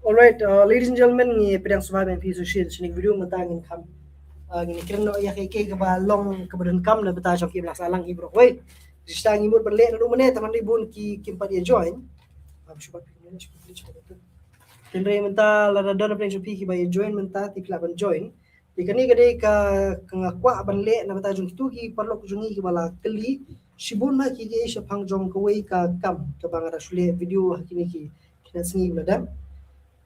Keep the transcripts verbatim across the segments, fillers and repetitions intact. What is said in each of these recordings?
Alright, uh, ladies and gentlemen, ngi pdiang sngewbha ïa phi shisien sha kane ka video. Mynta ngin kham, uh, ngin kren noh ïa kaei kaei kaba long kaba donkam na ka bynta jong ki imlang sahlang, i briew. Wei, shisha ngi mut ban leh naduh mynne, tang hynrei bun ki kim pat ïa join. Am shu bat phi kumne, shu bat phi kumne. Hynrei mynta lada don na pdeng jong phi kiba ïa join mynta, te phi lah ban join. Te kane ka dei ka, ka nga kwah ban leh na ka bynta jong kito ki paralok jong ngi kiba la kylli shibun na ki, ki shaphang jong kawei ka kam kaba nga da shu leh video ha kine ki, ki sngi ba la dep.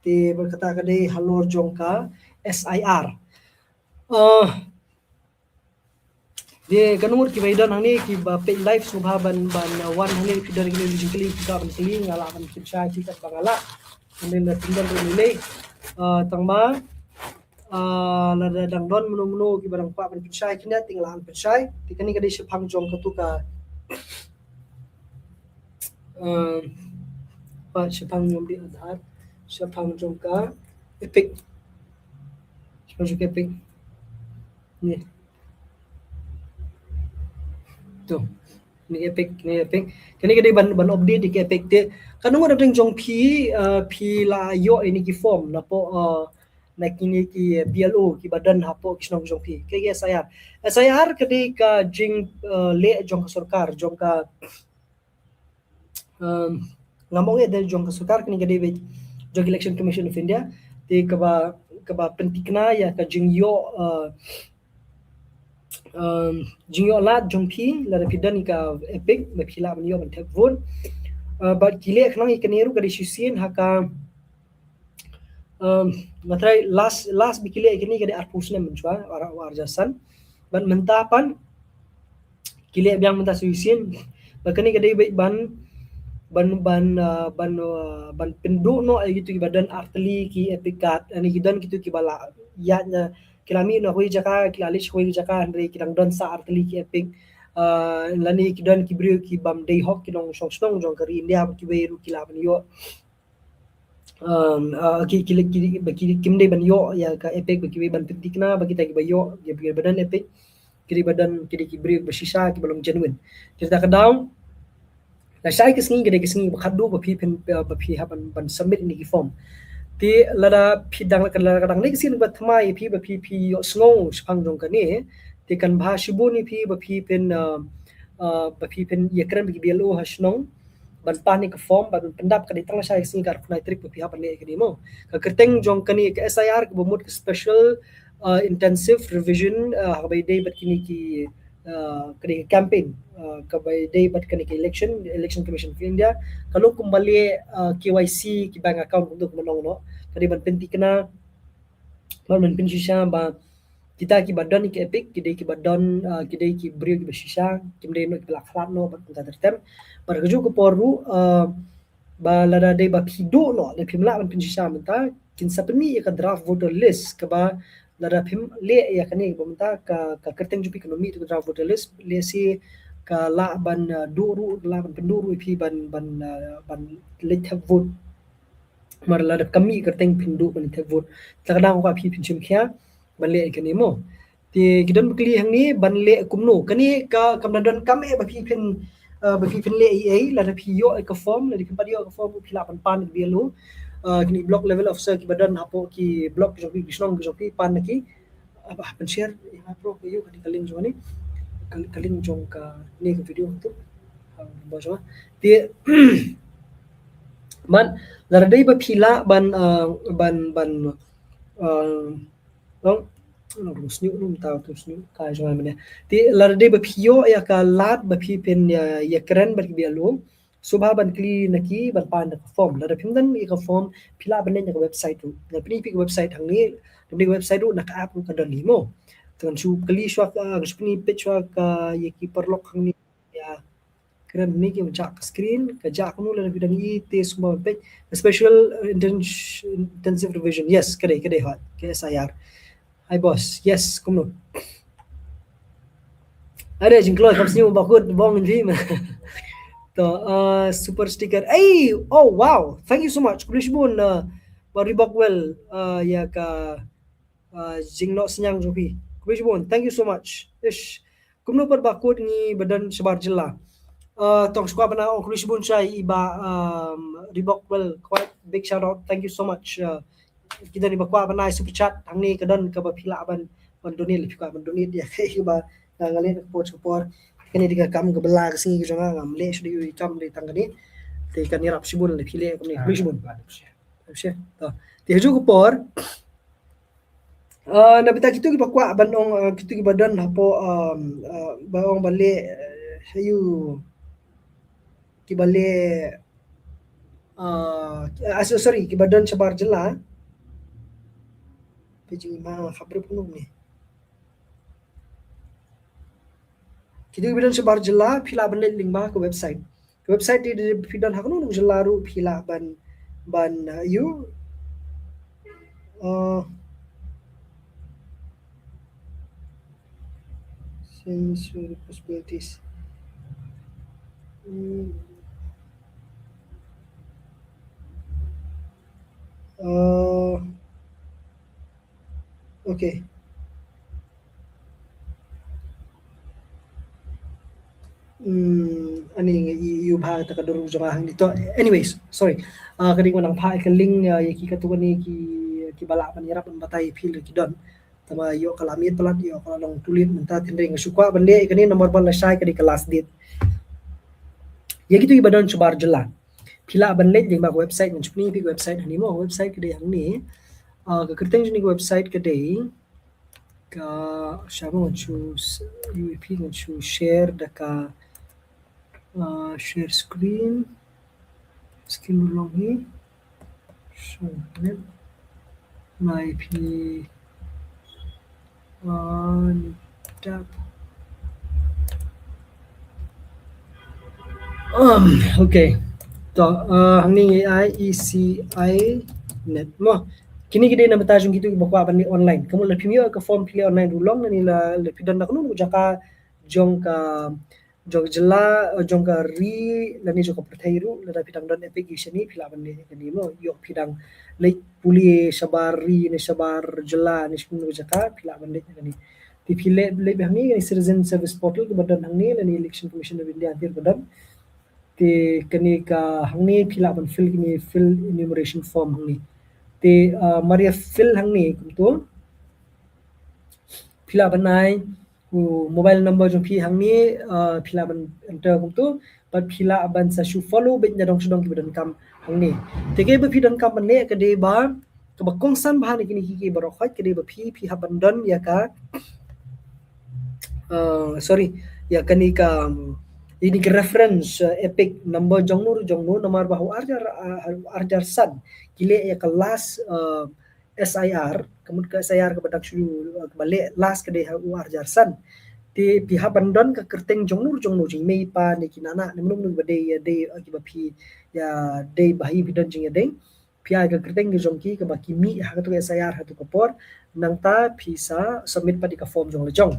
Te bad kata ka dei halor jong ka S I R. Uh, de ka ngut kiba ïa don hangne kiba peit live sngewbha ban, ban, uh, wan hangne, phi don kine ki jingkylli, phi kwah ban kylli, nga lah ban pynshai ïa phi katba nga lah. Hangne la pyndonkam ruh lei. Uh, tang ba, uh, lada dang don mano mano kiba dang kwah ban pynshai kine, te nga lah ban pynshai. Te kane ka dei shaphang jong katu ka, uh, ba shaphang jong, di Aadhaar, shaphang jong ka EPIC. Shaphang jong ka EPIC. Ni. To. Ni EPIC, ni EPIC. Kane ka dei ban, ban update ïa ka EPIC te. Ka ngut na pdeng jong phi, uh, phi la ïoh ïa kine ki form napoh, uh, na kine ki BLO kiba don hapoh ki shnong jong phi. Ka, ka S I R. S I R ka dei ka jing, uh, leh jong ka sorkar, jong ka, um, ngam ong ïa dei jong ka sorkar, kane ka dei beit jong ka Election Commission of India. Te kaba, kaba pynthikna ïa ka jingïoh, uh, um, jingïoh lad jong phi lada phi don ka EPIC, ba phi lah ban ïoh ban thep vote. Uh, bad ki leh khnang ïa kane ruh ka dei shisien ha ka, um, nga tharai last, last ba ki leh ïa kane ka dei arphew snem mynshuwa, ar, ar hajar san. Bad mynta pat ki leh biang mynta shisien. Bad kane ka dei beit ban, ban, ban, uh, ban, uh, ban pynduh noh ïa kito kiba don artylli ki EPIC card, lane ki don kito kiba la ïaid na, ki la mih na kawei jaka, ki la leit sha kawei jaka, hynrei ki dang don sa artylli ki EPIC. Uh, lane ki don ki briew kibym dei hok, ki nongshong shnong jong ka ri India, bad kiwei ruh ki lah ban ïoh. Um, uh, ki, ki, ki, ba ki, kim dei ban ïoh ïa ka EPIC, ba kiwei ban pynthikna ba kita kiba ïoh, ïa kiba don EPIC, ki dei ba don, ki dei ki briew ba shisha, kiba long genuine. Te kata ka daw, lashai ka sngi ka dei ka sngi ba khatduh ba phi phin, ba phi hap ban, ban submit ïa kine ki form. Te lada phi dang, lada ka dang dei ka sngi ba thymmai ïa phi ba phi, phi ïohsngew shaphang jong kane, te kan bha shibun ïa phi ba phi phin, uh, uh, ba phi phin ïakren bad ki BLO ha shnong ban pan ïa ka form, ban pyndap. Ka dei tang lashai ka sngi, ka arphew khyndai tarik ba phi hap ban leh ïa kane mo. Ka kyrteng jong kane ka S I R kaba mut ka Special, uh, Intensive Revision, uh, kaba ïadei bad kine ki, uh, ka dei ka campaign, uh, kaba ïadei bad kane ka election, Election Commission of India. Ka long kumba leh, uh, K Y C ki bank account kumto kumba nong noh. Ka dei ban pynthikna, ban, ban pynshisha ba kita kiba don ïa ka EPIC ki dei kiba don, uh, ki dei ki briew kiba shisha, kim dei noh kiba la khlad noh bad kumta ter ter. Bad kajuh ka por ruh, uh, ba lada dei ba phi duh noh, lada phim lah ban pynshisha mynta, kin sa pynmih ïa ka draft voter list kaba lada phim leh ïa kane kaba mynta ka, ka kyrteng jong phi kam mih ha ka draft voter list, lehse ka lah ban, uh, duh ruh, lah ban pynduh ruh ïa phi ban, ban, uh, ban leit thep vote. Namar lada kam mih kyrteng phin duh ban thep vote. Te ka dang kwah phi phin shim khia ban leh ïa kane mo. Te ki don ba kylli hangne ban leh kumno. Kane ka, kam da donkam eh ba phi phin, uh, ba phi phin leh ei ei, lada phi ïoh ïa ka form, lada phi pat ïoh ïa ka form phi lah ban pan ïa ka BLO. Uh, kine block level officer kiba don hapoh ki block ki jong phi, ki shnong ki jong phi, pan ïa ki. Hap ban share ïa nga bro, ka ïoh ka link jong kane, ka, ka link jong kane ka video tu. Ah, ba jong te. Man, lada dei ba phi lah ban, ah, ban, ban, ah, long, long rung sniu, long tau tu sniu, ka jong nga mynne. Te lada dei ba phi ïoh ïa ka lad ba phi phin ïa, ïakren bad ki BLO. Sngewbha ban kylli na ki ban pan da ka form. Lada phim don ïa ka form, phi lah ban leit na ka website ruh. Ngan pyni phi ka website hangne, lada dei ka website ruh, na ka app ruh ka don hi mo. Te ngan shu kylli shuwa ka, ngan shu pyni peit shuwa ka ïa ki paralok hangne. Ïa, kren ni ki, ka jah ka screen, ka jah kumno, lada phi dang ïohi te sngewbha ban peit. Special, uh, Inten-, Intensive Revision. Yes, ka dei, ka dei hot, ka S I R. Hi boss. Yes, kumno. Ade jingkloi kam sniew bakut bong in vim. To, uh, super sticker. Hey, oh wow. Thank you so much. Khublei shibun, uh, ba Reebok Well, uh, ïa ka, uh, jingnoh synñiang jong phi. Khublei shibun. Thank you so much. Ish. Kumno pat bakut ngi ba don shabar jylla. Uh, tong shu kwah ban ai ong khublei shibun sha i Bah, um, Reebok, well, quite big shout out. Thank you so much. Uh, ki don i ba kwah ban ai super chat hangne, ka don kaba phi lah ban, ban donate, phi kwah ban donate ïa ka, i ba, uh, nga leh ka por ka por. Kane dei ka kam kaba la ka sngi ka jong nga, ngam leh shuh da i kam dei tang kane. Te kan ïarap shibun lei phi leh kumne. Khublei shibun. Te ha juh ka por, uh, na bynta kito kiba kwah ban ong, uh, kito kiba don hapoh, um, uh, ba ong ba leh, uh, ha ïu, kiba leh, uh, ah, so-, sorry, kiba don shabar jylla. Phi jingma khabrip kumno ni. Kito kiba don shabar jylla, phi lah ban leit lyngba ka website. Ka website dei, dei phi don ha kano kano ka jylla ruh phi lah ban, ban, uh, ïoh, uh, sense of the possibilities. Hmm. Uh, Okay. Hmm, ani ngi ïoh bha ta ka dur jong nga hangne. To, anyways, sorry. Ah, ka dei ba nang phah ka link, ah, ïa ki katto katne ki, kiba lah ban ïarap ban batai phi lada ki don. Tangba ïoh ka la miet palat, ïoh ka la long too late mynta, hynrei nga shu kwah ban leh ïa kane namar ba lashai ka dei ka last date. Ïa kito kiba don shabar jylla, phi lah ban leit lyngba ka website, ngan shu pyni ïa phi ka website hangne mo, ka website ka dei hangne. Ah, ka kyrteng jong kane ka website ka dei ka, sha mo ngan shu s-, ïa phi ngan shu share da ka, ah, share screen. Screen long hi. Shu net. Mai phi. An tap. Um, okay. To, uh, hangne ngi ai E C I net mo. Kine ki dei na bynta jong kito kiba kwah ban leh online. Ka mut lada phim ïoh ka form phi leh online ruh long, lane la, lada phi don na kano kano ka jaka jong ka, jong ka jylla, eh, jong ka ri, lane jong ka pyrthei ruh, lada phi dang don EPIC shane phi lah ban leh kane mo. Ïoh phi dang leit pule shabar ri ne shabar jylla ne sha kano kano ka jaka phi lah ban leh kane. Te phi leh, leh beit hangne kane Citizen Service Portal kaba don hangne, lane Election Commission of India te ba don. Te kane ka hangne phi lah ban fill kane, fill enumeration form hangne. Te, ah, mar ïa fill hangne kumto, phi lah ban ai u mobile number jong phi hangne, ah, phi lah ban enter kumto, bad phi lah ban sa shu follow beit na dong sha dong kiba donkam hangne. Te kaei ba phi donkam ban leh ka dei ba, kaba kongsan bha na kine kiei kiei baroh khoit ka dei ba phi, phi hap ban don ïa ka, ah, sorry, ïa kane ka, um, ïa kane ka reference, ah, EPIC number jong no jong no, namar ba ha u ar hajar, ah, ha u ar hajar san ki leh ïa ka last, ah, S I R, ka mut ka S I R kaba dang shu, kaba leh last ka dei ha u ar hajar san. Te phi hap ban don ka kyrteng jong no jong no, jingmei pa ne ki nanak ne mano mano ba dei, dei, kiba phi ïa dei ba hi phi don jingïadei. Phi ai ka kyrteng ka jong ki kaba ki mih ha kato ka S I R ha kato ka por. Nangta phi sa submit pat ïa ka form jong la jong.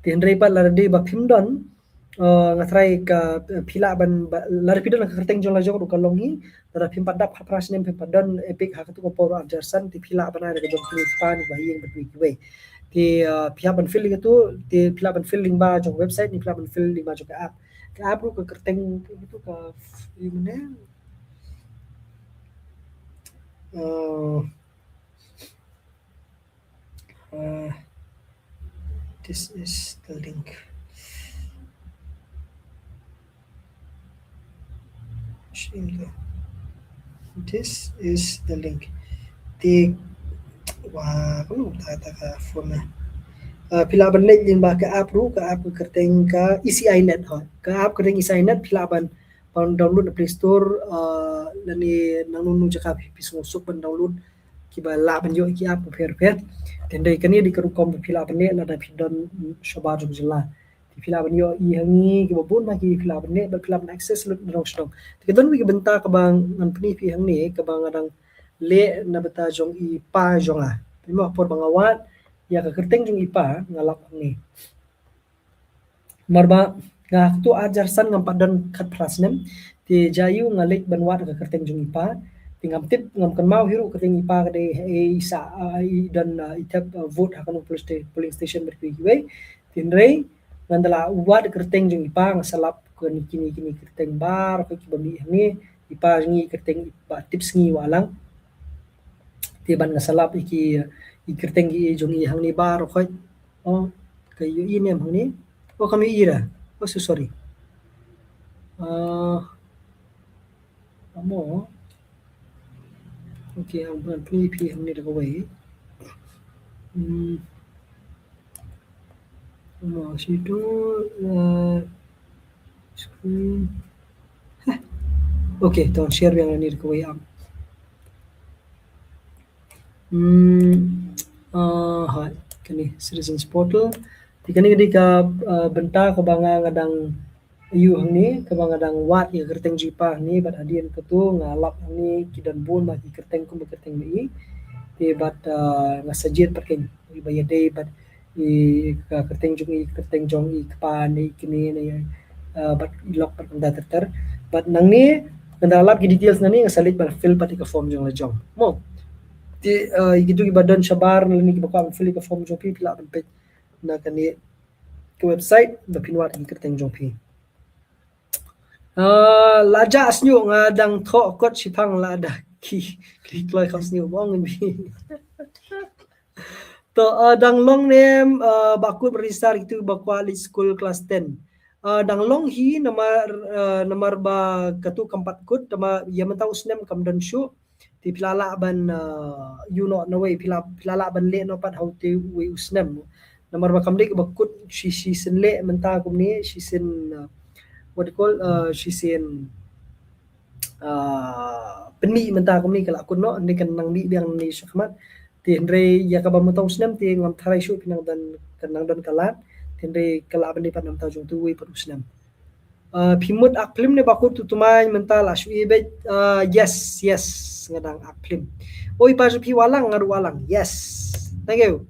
Te hynrei pat lada dei ba phim don, eh, nga tharai ka, eh, phi lah ban ba, lada phi don ka kyrteng jong la jong ruh ka long hi, lada phim pat dap khatphra snem, phim pat don EPIC ha kato ka por ar hajar san, te phi lah ban ai da ka jong phi ne pa ne ba ïing ba tui kiwei. Te, eh, phi hap ban fill ïa kato, te phi lah ban fill lyngba jong website ne phi lah ban fill lyngba jong ka app. Ka app ruh ka kyrteng kato ka, ïa mane, eh, Uh, this is the link. This is the link. Te, wah, ka long ta, ta ka phone na. Uh, phi lah ban leit lyngba ka app ruh, ka app ka kyrteng ka E C I Net ho. Ka app kyrteng E C I Net phi lah ban, ban download na Play Store, uh, lane nangno nangno jaka phi, phi sngewsuk ban download. Kiba lah ban ïoh ki app bapher bapher. Te hynrei kane dei ka rukom ba phi lah ban leh lada phi don shabar jong jylla. Te phi lah ban ïoh i hangne kiba bun ba ki phi lah ban leh, ba phi lah ban access lut na dong sha dong. Te ka don wei ka bynta kaba ngan pyni phi hangne kaba nga dang leh na bynta jong i pa jong nga. Phi mo, por ba nga wad ïa ka kyrteng jong i pa nga lap hangne. Namar ba nga ha kato ar hajar san ngam pat don khatphra snem. Te jia ïa u nga leit ban wad ka kyrteng jong i pa. Te ngam tip, ngam kynmaw hi ruh kyrteng i pa ka dei, eh, i sa, ah, i don, ah, i thep, ah, vote ha kano polling sta-, polling station bad kiwei kiwei. Te hynrei Ngan da lah wad kyrteng jong i pa, nga sa lap kine, kine, kine kyrteng baroh ki ba mih hangne, i pa jong i kyrteng i Bah Tipsngi Wahlang. Te ban nga sa lap i ki, i kyrteng ki jong i hangne baroh. Oh, ka ïohi ne em hangne? Oh, kam ïohi ra. Oh, so sorry. Uh, Amo. Okay, ang ban pynlip hangne da kawei. Hmm. Amo, situ, uh, screen. Hah. Okay, to share biang hangne da kawei am. Hmm, uh, hai, kane Citizens Portal. Te kane ka dei ka, uh, bynta kaba nga nga dang ïoh hangne, kaba nga dang wad ïa ka kyrteng jong i pa hangne, bad hadien kata nga lap hangne ki don bun bha ki kyrteng kum ba kyrteng ba i. Te bad, uh, nga sa jied pat kane, ba ïadei bad i ka kyrteng jong i, kyrteng jong i kpa ne i kmie ne, uh, bad i lok bad kumta ter ter. Bad nangne, ngan da lap ki details nangne, nga sa leit ban fill pat ïa ka form jong la jong. Mo. Te, uh, ïa kito kiba don shabar, lane kiba kwah ban fill ïa ka form jong phi, phi lah ban peit na kane ka website, ba phin wad ïa ki kyrteng jong phi. Uh, la jah sniuh nga dang thoh kot shiphang lada ki, ki kloi kham sniuh bong ngi. To, uh, dang long ne em, uh, ba kut register kito ba kwah leit skul klas ten. Uh, dang long hi namar, uh, namar ba katu kam pat kut, namar ïa mynta u snem kam don shuh. Te phi la lah ban, uh, ïoh noh nawei, phi la, phi la lah ban leh noh pat ha uwei u snem. Namar ba kam dei ba kut shi, shisien leh mynta kumne, shisien, uh, what you call, uh, shisien, uh, pynmih mynta kumne ka la kut noh, hynrei kan nang mih biang ne shakhmat. Te hynrei ïa kaba mynta u snem te ngam tharai shuh phi nang don, kan nang don ka lad. Te hynrei ka lah ban dei pat namar jong utu uwei pat u snem. Uh, phi mut act film ne ba kut tu tymmen mynta la shu i beit. Uh, yes, yes, nga dang act film. Oi, pa jong phi Wahlang, nga ruh Wahlang. Yes. Thank you.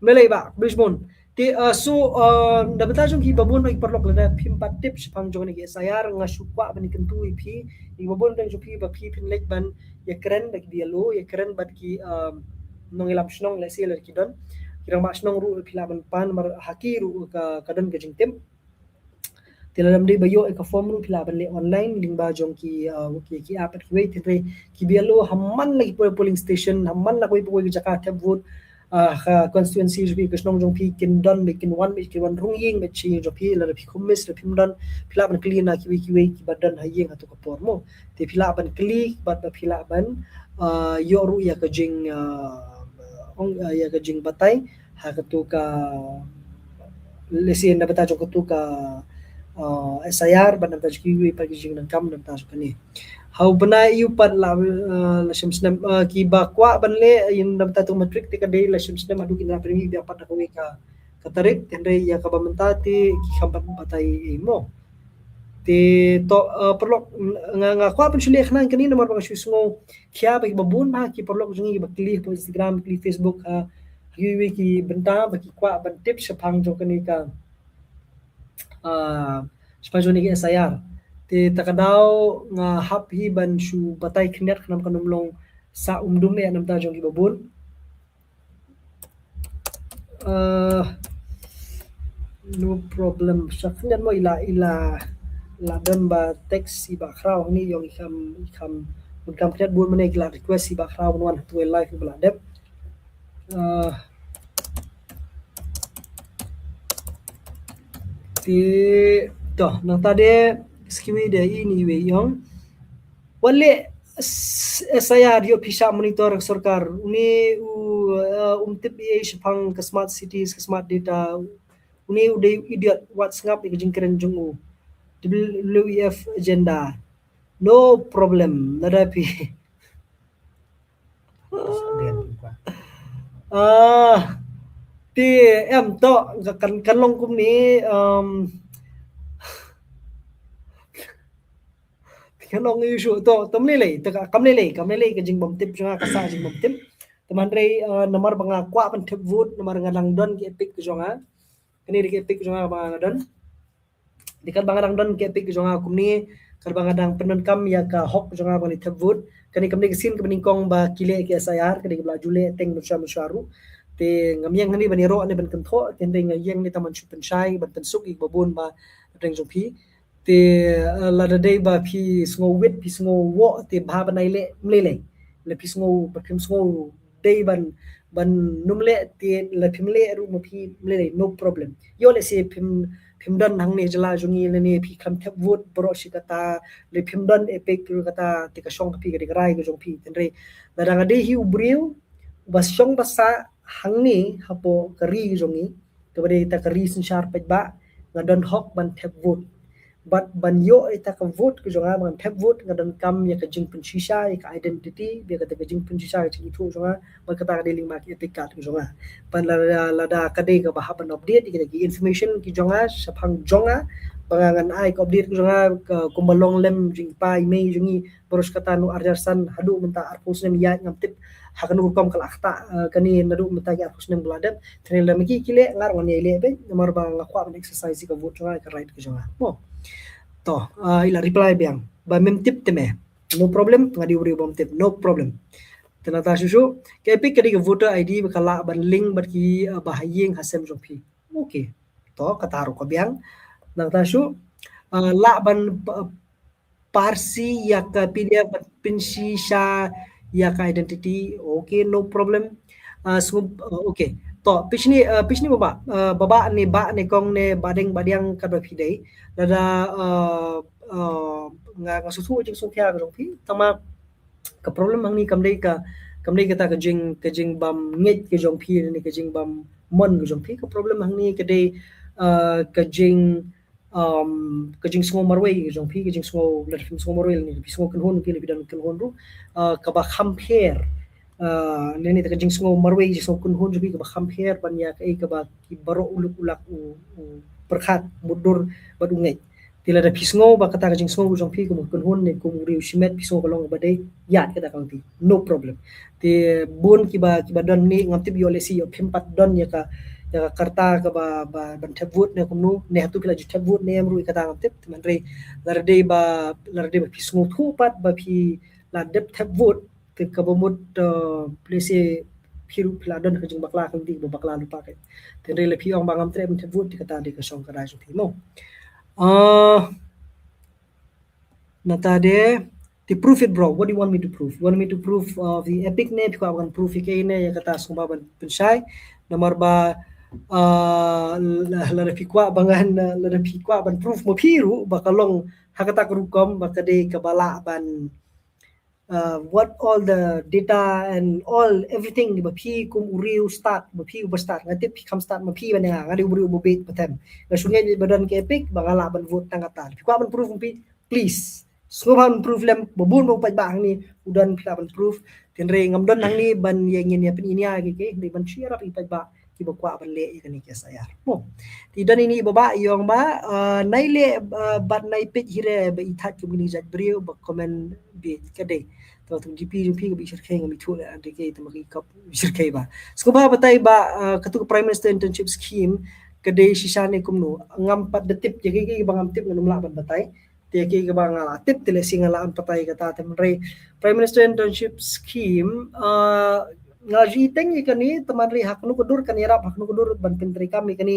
Mlei ba, bishmon. Te, uh, so, uh, na bynta jong ki ba bun ki paralok lada phim pat tip shaphang jong kane ka S I R, nga shu kwah ban kyntu ïa phi. Ki ba bun jong phi ba phi phin leit ban ïa kren bad ki B L O, ïa kren bad ki, um, nongïalam shnong lehse lada ki don. Ki rangbah shnong ruh phi lah ban pan namar ha ki ruh ka, ka don ka jingtip. Te lada ym dei ba ïoh ïa ka form ruh phi lah ban leh online lyngba jong ki, uh, ki, ki app bad kiwei, te hynrei ki B L O ha man la ki polling station, ha man la kawei pa kawei ka jaka thep vote, uh, ha constituency jong phi, ka shnong jong phi, kin don bad kin wan bad kin wan rung ïing bad shi jong phi, lada phi khum miss, lada phim don, phi lah ban kylli na kiwei kiwei kiba don ha ïing ha tu ka por mo. Te phi lah ban kylli bad ba phi lah ban, uh, ïoh ruh ïa ka jing, uh, ong, uh, ïa ka jingbatai ha katu ka, lehse na bynta jong katu ka, uh, S I R bad na bynta jong kiwei pat ki jingdonkam na bynta jong kane. Ha u bnai aiu pat la, uh, la shim snem, uh, kiba kwah ban leh ïa na bynta tu matric te ka dei la shim snem haduh kin ïa pynmih biang pat da kawei ka, ka tarik, te hynrei ïa kaba mynta te ki kham pat batai ei mo. Te to, uh, paralok, nga, nga kwah ban shu leh khnang kane namar ba nga shu sngew khia ba kiba bun bha ki paralok jong ngi kiba kylli ha Instagram, kylli Facebook, uh, ha kiwei ki bynta ba ki kwah ban tip shaphang jong kane ka, uh, shaphang jong kane ka S I R. Te ta ka daw nga hap hi ban shu batai khyndiat khnang kan ym long sah um dum eh na bynta jong kiba bun. Uh, no problem. Sa khyndiat mo, i la, i la, la don ba text i Bah Khraw hangne, ïong i kham, i kham, bun kham khyndiat bun mynne ki la request i Bah Khraw ban wan ha tu live ba la dep. Uh, te, to, nangta de, sa kiwei de ini iwei ïong. Wat leh S-, S I R ïoh pisa monitor ka sorkar. Une u, uh, um tip ei shaphang ka smart cities, ka smart data. Une u dei u idiot, wat sngap ïa ka jingkren jong u. W E F agenda. No problem. Lada phi. Ah, te em to, kan, kan long kumne, um, Te ka long issue to, to ym lei lei, te ka, kam lei lei, kam lei lei ka jingbym tip jong nga, ka sah jingbym tip. Te hynrei, uh, namar ba nga kwah ban thep vote, namar nga dang don ki EPIC ka jong nga. Kane dei ki EPIC ka jong nga ba nga don. Te katba nga dang don ki EPIC ka jong nga kumne, katba nga dang pyndonkam ïa ka hok ka jong nga ba ngan thep vote. Kane kam dei ka sien kaba nyngkong ba ki leh ki S I R, ka dei kaba la ju leh teng mynshuwa mynshuwa ruh. Te ngam ïeng hangne ban ïaroh ne ban kynthoh, te hynrei nga ïeng ne tang ban shu pynshai, ban pynsuk ïa kiba bun ba pdeng jong phi. Te, eh, lada dei ba phi sngew wit, phi sngew woh, te bha ban ai leh, ym lei lei. Lada phi sngew, ba phim sngew dei ban, ban nym leh, te lada phim leh ruh ma phi, ym lei lei, no problem. Ïoh lehse phim, phim don hangne jylla jong ngi lane phi khlem thep vote baroh shi katta, lada phim don EPIC ruh kata, te ka shong ka phi ka dei ka rai ka jong phi. Te hynrei lada nga dei hi u briew uba shong ba sah hangne hapoh ka ri ka jong ngi, kaba dei ita ka ri synshar paidbah, nga don hok ban thep vote. Bad ban ïoh ita ka vote ka jong nga, ban thep vote, nga donkam ïa ka jingpynshisha ïa ka identity, ïa kata ka jingpynshisha ka jingithuh jong nga, bad kata ka dei lyngba ki EPIC card ka jong nga. Bad lada, lada ka dei kaba hap ban update ïa kita ki information ki jong nga shaphang jong nga, ba nga ngan ai ka update ka jong nga, ka kumba long lem jong i pa i mei jong ngi, baroh shi katta naduh ar hajar san haduh mynta arphew snem ïaid, ngam tip ha kano ka rukom ka la ktah, eh, kane naduh mynta ki arphew snem ba la dep. Te hynrei lada ma ki ki leh, nga ruh ngan ïai leh beit, namar ba nga kwah ban exercise ïa ka vote jong nga, ka right ka jong nga. Mo. To, eh, i la reply biang ba mem tip te me. No problem, nga dei u briew bym tip, no problem. Te nangta shuh shuh, ka EPIC ka dei ka voter ID ba ka lah ban link bad ki, eh, ba ha ïing ha sem jong phi. Okay. To, kata ruh ka biang. Nangta shuh, eh, lah ban, eh, parsi ïa ka PDF ban pynshisha ïa ka identity. Okay, no problem. Ah, sngewbha, ah, okay. To, pishni, ah, pishni baba, ah, baba ne ba ne kong ne badeng badiang katba phi dei. Lada, ah, ah, nga, nga sngewthuh jingsngewkhia ka jong phi. Tangba ka problem hangne kam dei ka, kam dei kata ka jing, ka jingbym ngeit ka jong phi ne ka jingbym mon ka jong phi. Ka problem hangne ka dei, ah, ka jing um, ka jingsngew marwei ka jong phi, ka jingsngew, lada phim sngew marwei lane phi sngew kynhun, phi lada phi don kynhun ruh, uh, kaba kham pher, uh, lane ka jingsngew marwei, jingsngew kynhun jong phi kaba kham pher ban ïa kaei kaba ki baroh u luk u lak u, u pyrkhat mutdur bad u ngeit. Te lada phi sngew ba kata ka jingsngew jong phi kum u kynhun ne kum u riew shimet, phi sngew ka long kaba dei, ïaid kata ka lynti, no problem. Te bun kiba, kiba don ne, ngam tip ïoh lehse ïoh phim pat don ïa ka, ïa ka karta kaba, ba, ban thep vote ne kumno, ne hato phi la ju thep vote ne em ruh ïa kata ngam tip. Te hynrei lada dei ba, lada dei ba phi sngewthuh pat ba phi la dep thep vote, te kaba mut, eh, lehse phi ruh phi la don ka jingbakla ka lynti kaba bakla lypa ka. Te hynrei lada phi ong ba ngam treh ban thep vote, te kata dei ka shong ka rai jong phi mo. Ah, nangta de, te prove it, bro. What do you want me to prove? You want me to prove, uh, the EPIC ne, phi kwah ban prove ïa kaei ne, ïa kata sngewbha ban pynshai. Namar ba, uh, la, lada phi kwah ba ngan, uh, lada phi kwah ban prove ma phi ruh ba ka long ha kata ka rukom ba ka dei kaba lah ban, uh, what all the data and all everything ba phi kum u riew start, ba phi uba start. Nga tip phi kham start ma phi ban ïa nga, nga dei u briew uba bieit ba them. Nga shu ngeit ba don ka EPIC ba nga lah ban vote tang kata. Phi kwah ban prove ma phi, please. Sngewbha ban prove lem, ba bun ba u paidbah hangne u don phi lah ban prove. Te hynrei ngam don hangne ban ïa ngin ïa pyn-i nia ïa kiei kiei, hynrei ban shu ïarap ïa u paidbah kiba kwah ban leh ïa kane ka SIR. Mo. Te don ine i baba i ong ba, uh, nai leh, uh, bad nai peit hi re ba i thait kum kine ki jait briew ba comment bieit ka dei. Te tu DP jong phi kaba i shyrkhei ngam ithuh leh, dei kaei te ma ka i kop shyrkhei ba. Sngewbha batai ba, uh, katu ka Prime Minister Internship Scheme ka dei shisha ne kumno. Ngam pat da tip, ïa kiei kiei ba ngam tip ngan ym lah ban batai. Te kiei kiei ba nga la tip te lehse nga lah ban batai kata, te hynrei Prime Minister Internship Scheme, uh, nga ju ïeng ïa kane, te hynrei ha kano ka dur kan ïarap, ha kano ka dur ban pyntreikam ïa kane,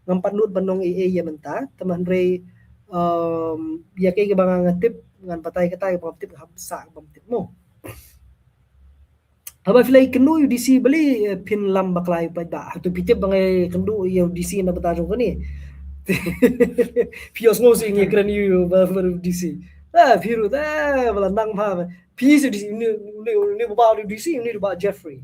ngam pat nud ban ong ei ei ïa mynta, te hynrei, um, ïa kiei kiei ba nga, nga tip ngan batai, kata kiei ba ngam tip nga hap sah bym tip mo. Haba phi la ïakynduh ïa u DC balei, eh, phin lam bakla ïa u paidbah? Hato phi tip ba nga ïakynduh ïa u DC na bynta jong kane? Phi ïohsngew seh nga ïakren ïa u ba, ba u DC. Ah, phi ruh, ah, ba la nang bha. Phi seh u DC, une, une, une u bah u DC, une u bah Jeffrey.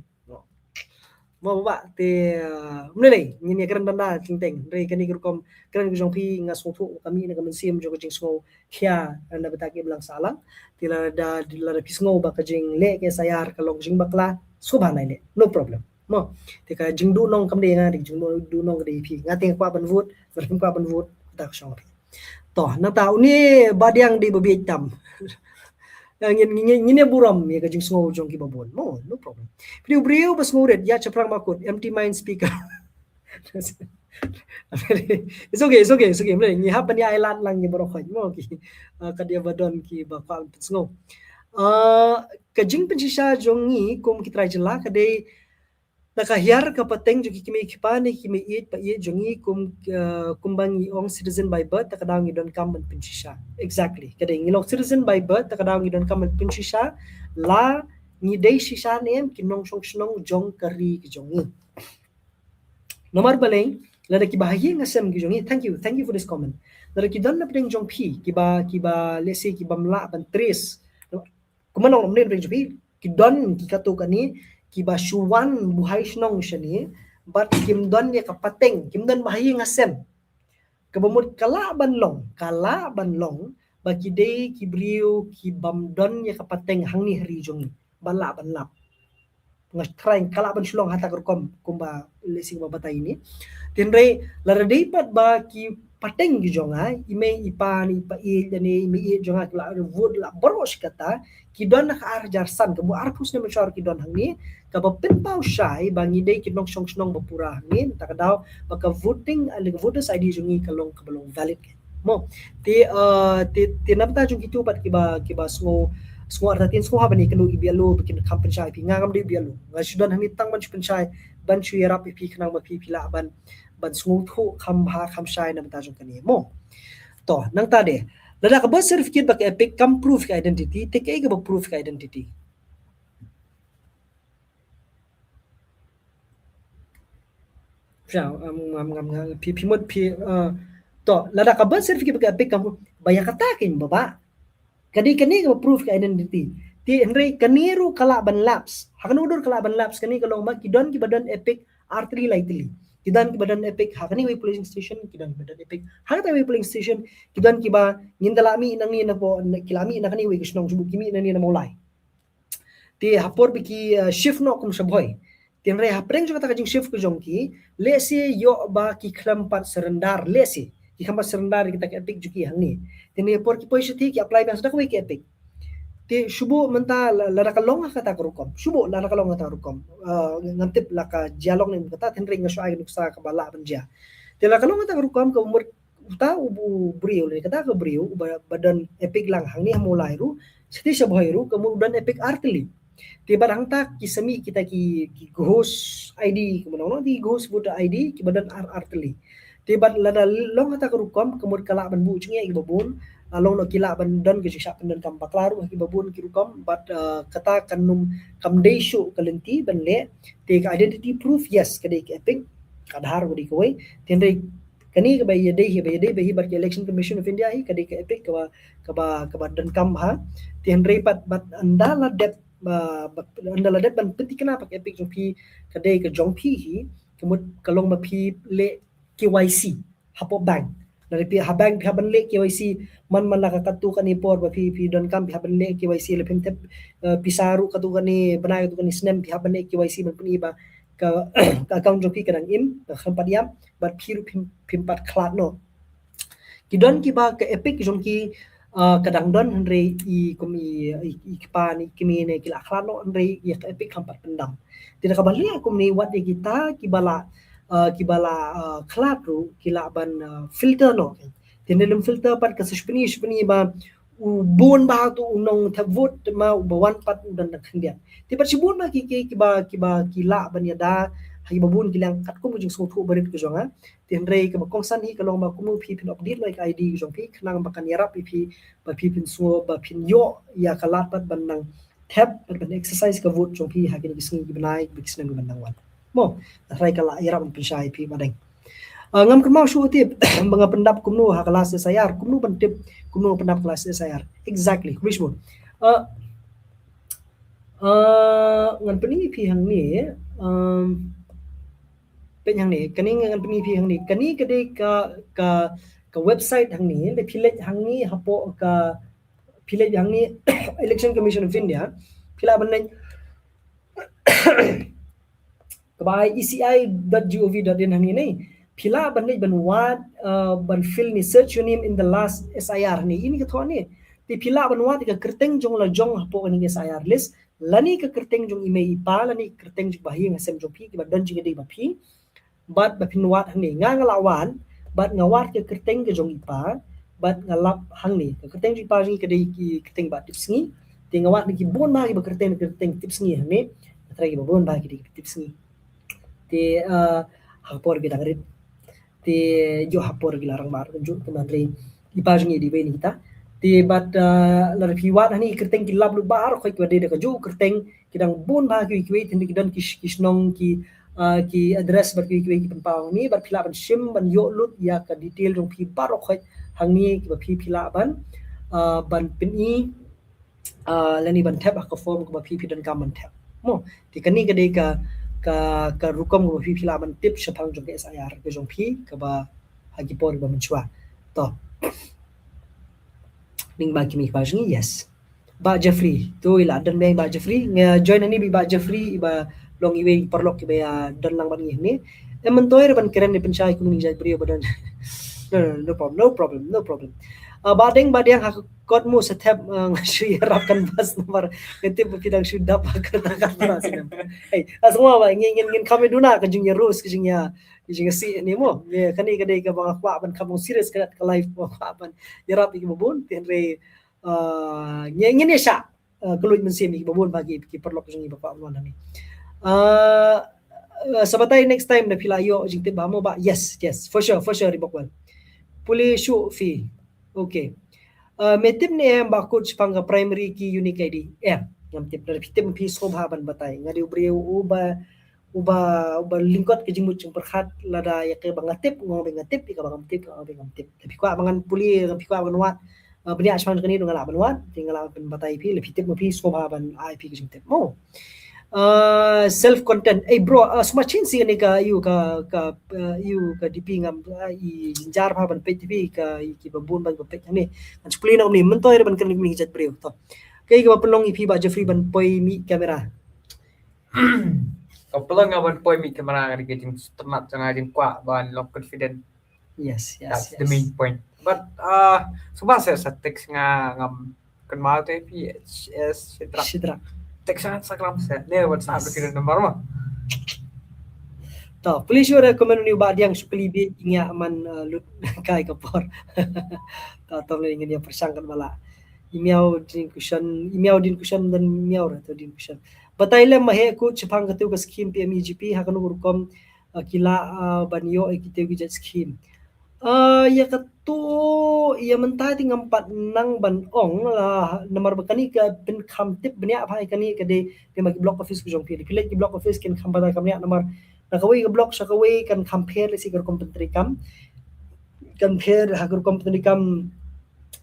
Mo baba, te, ah, ym lei lei, ngin ïakren dang da teng teng. Hynrei kane ka rukom kren ka jong phi nga sngewthuh ka mih na ka mynsiem jong ka jingsngew khia na bynta ki imlang sahlang. Te lada, lada phi sngew ba ka jingleh ka SIR ka long ka jingbakla, sngewbha nai leh, no problem. Mo, te ka jingduhnong kam dei nga, te ka jingduhnong ka dei phi. Nga te nga kwah ban vote, lada phim kwah ban vote, da ka shong phi. To, nangta une ba diang dei ba bieit tam. Ngin, ngin, ngin ïa burom ïa ka jingsngew jong kiba bun. Mo, no problem. Phi dei u briew ba sngewrit, ïa shaphrang ba kut, empty mind speaker. It's okay, it's okay, it's okay. Mlei, ngi hap ban ïa ai lad lang ïa baroh khoit mo ki. Ah, ka dei ba don kiba kwah pynsngew. Ah, ka jingpynshisha jong ngi kum ki trai jylla ka dei Na ka hiar ka pateng jong ki kmie ki kpa ne ki mei ïeit pa ïeit jong ngi kum, eh, kumba ngi ong citizen by birth, ta ka daw ngi donkam ban pynshisha. Exactly. Ka dei ngi long citizen by birth, ta ka daw ngi donkam ban pynshisha. La ngi dei shisha ne em ki nongshong shnong jong ka ri ka jong ngi. Namar balei, lada kiba ha ïing ha sem ki jong ngi, thank you, thank you for this comment. Lada ki don na pdeng jong phi, kiba, kiba, let's say, kiba ym lah ban trace. Kumba nong ym ne pdeng jong phi, ki don ki katto katne, kiba shu wan buhai shnong shane, bad kim don ïa ka pateng, kim don ba ha ïing ha sem. Kaba mut ka lah ban long, ka lah ban long, ba ki dei ki briew kibym don ïa ka pateng hangne ha ri jong ngi, ba lah ban lap. Nga tharai ka lah ban shu long ha kata ka rukom kumba lehse ba batai ne. Hynrei lada dei pat ba ki pateng ki jong nga, i mei i pa ne i pa ïeit ne i mei ïeit jong nga ki la vote la baroh shi katta, ki don na ka ar hajar san, kaba arphew snem mynshwa ruh ki don hangne, kaba pynpaw shai ba ngi dei ki nongshong shnong ba pura hangne, ta ka daw ba ka voting, eh, ka voters I D jong ngi ka long kaba long valid. Mo, te, eh, te, te na bynta jong kito pat kiba, kiba sngew, sngew artatien, sngew ha ban ïakynduh ïa B L O ba kin kham pynshai ïa phi, nga ngam dei B L O. Nga shu don hangne tang ban shu pynshai, ban shu ïarap ïa phi khnang ba phi, phi lah ban, ban sngewthuh kham bha kham shai na bynta jong kane. Mo. To, nangta de. Lada ka birth certificate bad ka EPIC kam proof ka identity, te kaei kaba proof ka identity? Phi, um, um, um, um, phi, phi mut phi, uh, to, lada ka birth certificate bad ka EPIC kam proof, ba ïa kata keiñ ba, ba. Ka dei kane kaba proof ka identity. Te hynrei kane ruh ka lah ban lapse. Ha kano dur ka lah ban lapse, kane ka long ba ki don kiba don EPIC ar tylli lai tylli. Ki don kiba don EPIC ha kane kawei polling station, ki don kiba don EPIC ha kata kawei polling station, ki don kiba ngin da lah mih nangne na po, ki lah mih na kane kawei ka shnong, shu buh ki mih nangne na Mawlai. Te ha por ba ki, uh, shift noh kum sha Bhoi. Te hynrei hapdeng jong kata ka jingshift ka jong ki, lehse ïoh ba ki khlem pat surrender, lehse ki khlem pat surrender ïa kita ki EPIC jong ki hangne. Te hynrei ha por ki poi shatei ki apply biang sa da kawei ka EPIC. Te shu buh mynta la, lada ka long ha kata ka rukom. Shu buh lada ka long ha kata ka rukom. Uh, ngam tip la ka jia long ne em kata, te hynrei nga shu ai ka nuksa kaba lah ban jia. Te lada ka long ha kata ka rukom, ka mut uta u, u briew lane kata ka briew uba, ba don EPIC lang hangne ha Mawlai ruh, shatei sha Bhoi ruh, ka mut u don EPIC ar tylli. Te bad hangta ki sa mih kita ki, ki ghost I D, kumba nong nong, ki ghost voter I D kiba don ar, ar tylli. Te bad lada long ha kata ka rukom, ka mut ka lah ban buh jingeh ïa kiba bun, ah, long noh ki lah ban don ka jingshah pyndonkam bakla ruh ha kiba bun ki rukom, bad, ah, kata kan ym, kam dei shuh ka lynti ban leh. Te ka identity proof, yes, ka dei ka EPIC, ka Aadhaar ka dei kawei. Te hynrei kane kaba ïadei hi, ba ïadei bha hi bad ka Election Commission of India hi, ka dei ka EPIC kaba, kaba, kaba donkam bha. Te hynrei pat bad ynda la dep, ba, ba, ynda la dep ban pynthikna pat ka EPIC jong phi ka dei ka jong phi hi, ka mut ka long ba phi leh K Y C hapoh bank. Lada phi ha bank phi hap ban leh K Y C, man man la ka katto katne por ba phi, phi donkam phi hap ban leh K Y C, la phim thep, eh, pisa ruh katto katne bnai, katto katne snem phi hap ban leh K Y C ban pyni ba ka, ka account jong phi ka dang im, ka khlem pat ïap, bad phi ruh phim, phim pat khlad noh. Ki don kiba ka EPIC jong ki, ah, ka dang don hynrei i kum i, i, i kpa ne i kmie ne ki la khlad noh hynrei ïa ka EPIC khlem pat pyndam. Te da kaba leh kumne wat ïa kita kiba la, ah, kiba la, ah, khlad ruh ki lah ban, ah, filter noh. Te ne lem filter pat ka sa shu pyni, shu pyni ba u bun bha tu u nongthep vote ma uba wan pat u don tang khyndiat. Te pat shibun ma ki, ki, kiba, kiba ki lah ban ïada ha kiba bun ki liang katkum ka jingsngewthuh barit ka jong nga. Te hynrei kaba kongsan hi ka long ba kumno phi phin update noh ïa ka I D ka jong phi khnang ba kan ïarap ïa phi ba phi phin sngew ba phin ïoh ïa ka lad pat ban nang thep bad ban exercise ka vote jong phi ha kine ki sngi ki bnai ba ki snem ki ban nang wan. Mo, nga tharai ka la ïarap ban pynshai ïa phi ba dang. Ah, ngam kynmaw shuh tip ba nga pyndap kumno ha ka last S I R, kumno ban tip kumno pyndap ka last S I R. Exactly, khublei shibun. Ah, ah, ngan pyni ïa phi hangne, um, peit hangne, kane ngan pyni ïa phi hangne. Kane ka dei ka, ka, ka website hangne, lada phi leit hangne hapoh ka, phi leit hangne Election Commission of India, phi lah ban leit kaba ai E C I dot gov dot in hangne ne. Phi lah ban leit ban wad, uh, ban fill ne search your name in the last S I R ne. Ine ka thoh ne. Te phi lah ban wad ka kyrteng jong la jong hapoh kane ka S I R list. Lane ka kyrteng jong i mei i pa, lane ka kyrteng jong ba ha ïing ha sem jong phi, kiba don jingïadei bad phi. Bad ba phin wad hangne. Nga nga la wad, bad nga wad ka kyrteng ka jong i pa, bad nga lap hangne. Ka kyrteng jong i pa jong ngi ka dei ki kyrteng ba tip sngi. Te nga wad na ki bun bha kiba kyrteng, kyrteng tip sngi hangne. Nga tharai kiba bun bha ki dei kiba tip sngi. Te, ah, ha ka por ki dang rit. Te ïoh ha ka por ki la rangbah ruh kumjuh, te hynrei i pa jong ngi dei iwei na kita. Te bad, ah, lada phi wad hangne ki kyrteng ki lap lut baroh khoit kiba dei da kajuh ka kyrteng, ki dang bun bha kiwei kiwei, te hynrei ki don ki sh-, ki shnong, ki, ah, ki address bad kiwei kiwei ki pynpaw hangne, bad phi lah ban shim ban ïoh lut ïa ka detail jong phi baroh khoit hangne kiba phi, phi lah ban, ah, ban pyni, ah, lane ban thep ha ka form kaba phi, phi donkam ban thep. Mo, te kane ka dei ka, ka, ka rukom kaba phi, phi lah ban tip shaphang jong ka S I R ka jong phi kaba ha ki por ba mynshuwa. To. Ning ba ki mih ba jong ngi, yes. Bah Jeffrey, to i la don bad Bah Jeffrey. Nga join hangne bad Bah Jeffrey, iba long iwei i paralok iba ïa don lang bad ngi hangne. Em, myntoi ruh ban kren, ïa pynshai kum ine i jait briew ba don. No, no, no problem, no problem, no problem. Ah, Bah Deng, Bah Deng, ha ka kot mo sa thep, ah, nga shu ïarap canvas namar nga tip ba phi dang shu dap ha ka, ka, ka, ka, sinem. Hei, ah, sngewbha ba ngin, ngin, ngin kham ïa duna ka jingïaroast, ka jingïa, ka jingïasih hangne mo. Ïa, kane ka dei kaba nga kwah ban kham long serious ka, ka live, ba kwah ban ïarap ïa kiba bun, te hynrei, ah, ngin, ngin ïa shah, ah, kylluid mynsiem ïa kiba bun ba ki, ki paralok jong ngi ba kwah ban wan hangne. Ah, ah, sa batai next time da phi la ïoh jingtip bha mo Bah. Yes, yes, for sure, for sure, Reebok World. Pule shuh phi. Okay. Ah, me tip ne em Bah Coach shaphang ka primary key unique I D? Em, ngam tip, lada phi tip phi sngewbha ban batai. Nga dei u briew uba, uba, uba lyngkot ka jingmut jingpyrkhat, lada ïa kaba nga tip nga ong ba nga tip, ïa kaba ngam tip nga ong ba ngam tip. Lada phi kwah ba ngan pule, lada phi kwah ba ngan wad, ah, bniah shaphang kane ruh nga lah ban wad, te nga lah ban batai ïa phi, lada phi tip ma phi sngewbha ban ai phi ka jingtip mo. Ah, self content. Eh bro, ah, sngewbha shisien kane ka, ïa ka, ka, ah, ïa ka D P ngam, ah, i jynjar bha ban peit ïa phi ka, ïa kiba bun ba peit hangne. Ngan shu pule noh kumne, myntoi ruh ban kren kum ine i jait briew. To. Kaei kaba pynlong ïa phi Bah Jeffrey ban poi mih camera? Ka pynlong nga ban poi mih camera ka dei ka jingsngewtynnat jong nga, jingkwah ban long confident. Yes, yes, that's the main point. But, uh, sngewbha sa, sa text nga, ngam kynmaw te phi, H S Shidrak. Shidrak. Text nga Instagram sa. Ne WhatsApp, yes, ki number mo. To, pule shuh ruh comment une u Bah Diang, shu kylli beit ïa nga man, uh, lut kai ka por. To, to, ngin ïa pyrshang katba lah. I miaw din kushan, i miaw din kushan, don miaw ruh to din kushan. Batai lem ma heh Coach shaphang katu ka scheme P M E G P, ha kano ka rukom, uh, ki lah, uh, ban ïoh ïa kitu ki jait scheme. Uh, ïa katu, ïa mynta te ngam pat nang ban ong la, namar ba kane ka pynkham tip bniah bha ïa kane ka dei, dei ma ki block office ka jong phi. Phi leit ki block office kin kham batai kham bniah namar na kawei ka block sha kawei kan kham pher, lehse ka rukom pyntreikam kan pher, ha ka rukom pyntreikam,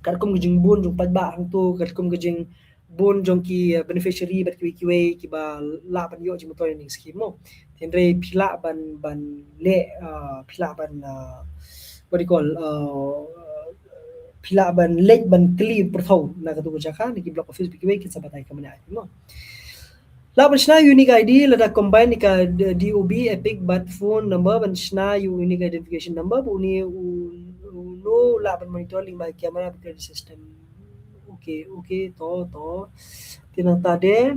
ka rukom ka jingbun jong paidbah hangto, ka rukom ka jing bun jong ki, uh, beneficiary bad kiwei kiwei kiba lah ban ïoh jingmyntoi na kane ka scheme mo. Hynrei phi lah ban, ban leh, uh, phi lah ban, uh, what do you call, uh, phi lah ban leit ban kylli pyrthei na katu ka jaka, na ki block office ba kiwei kin sa batai kham bniah ïa phi mo. Lah ban shna unique I D lada combine ïa ka D O B, EPIC bad phone number ban shna unique identification number, ba une u, uno lah ban monitor lyngba camera bad credit system. Okay, okay, to, to. Te nangta de,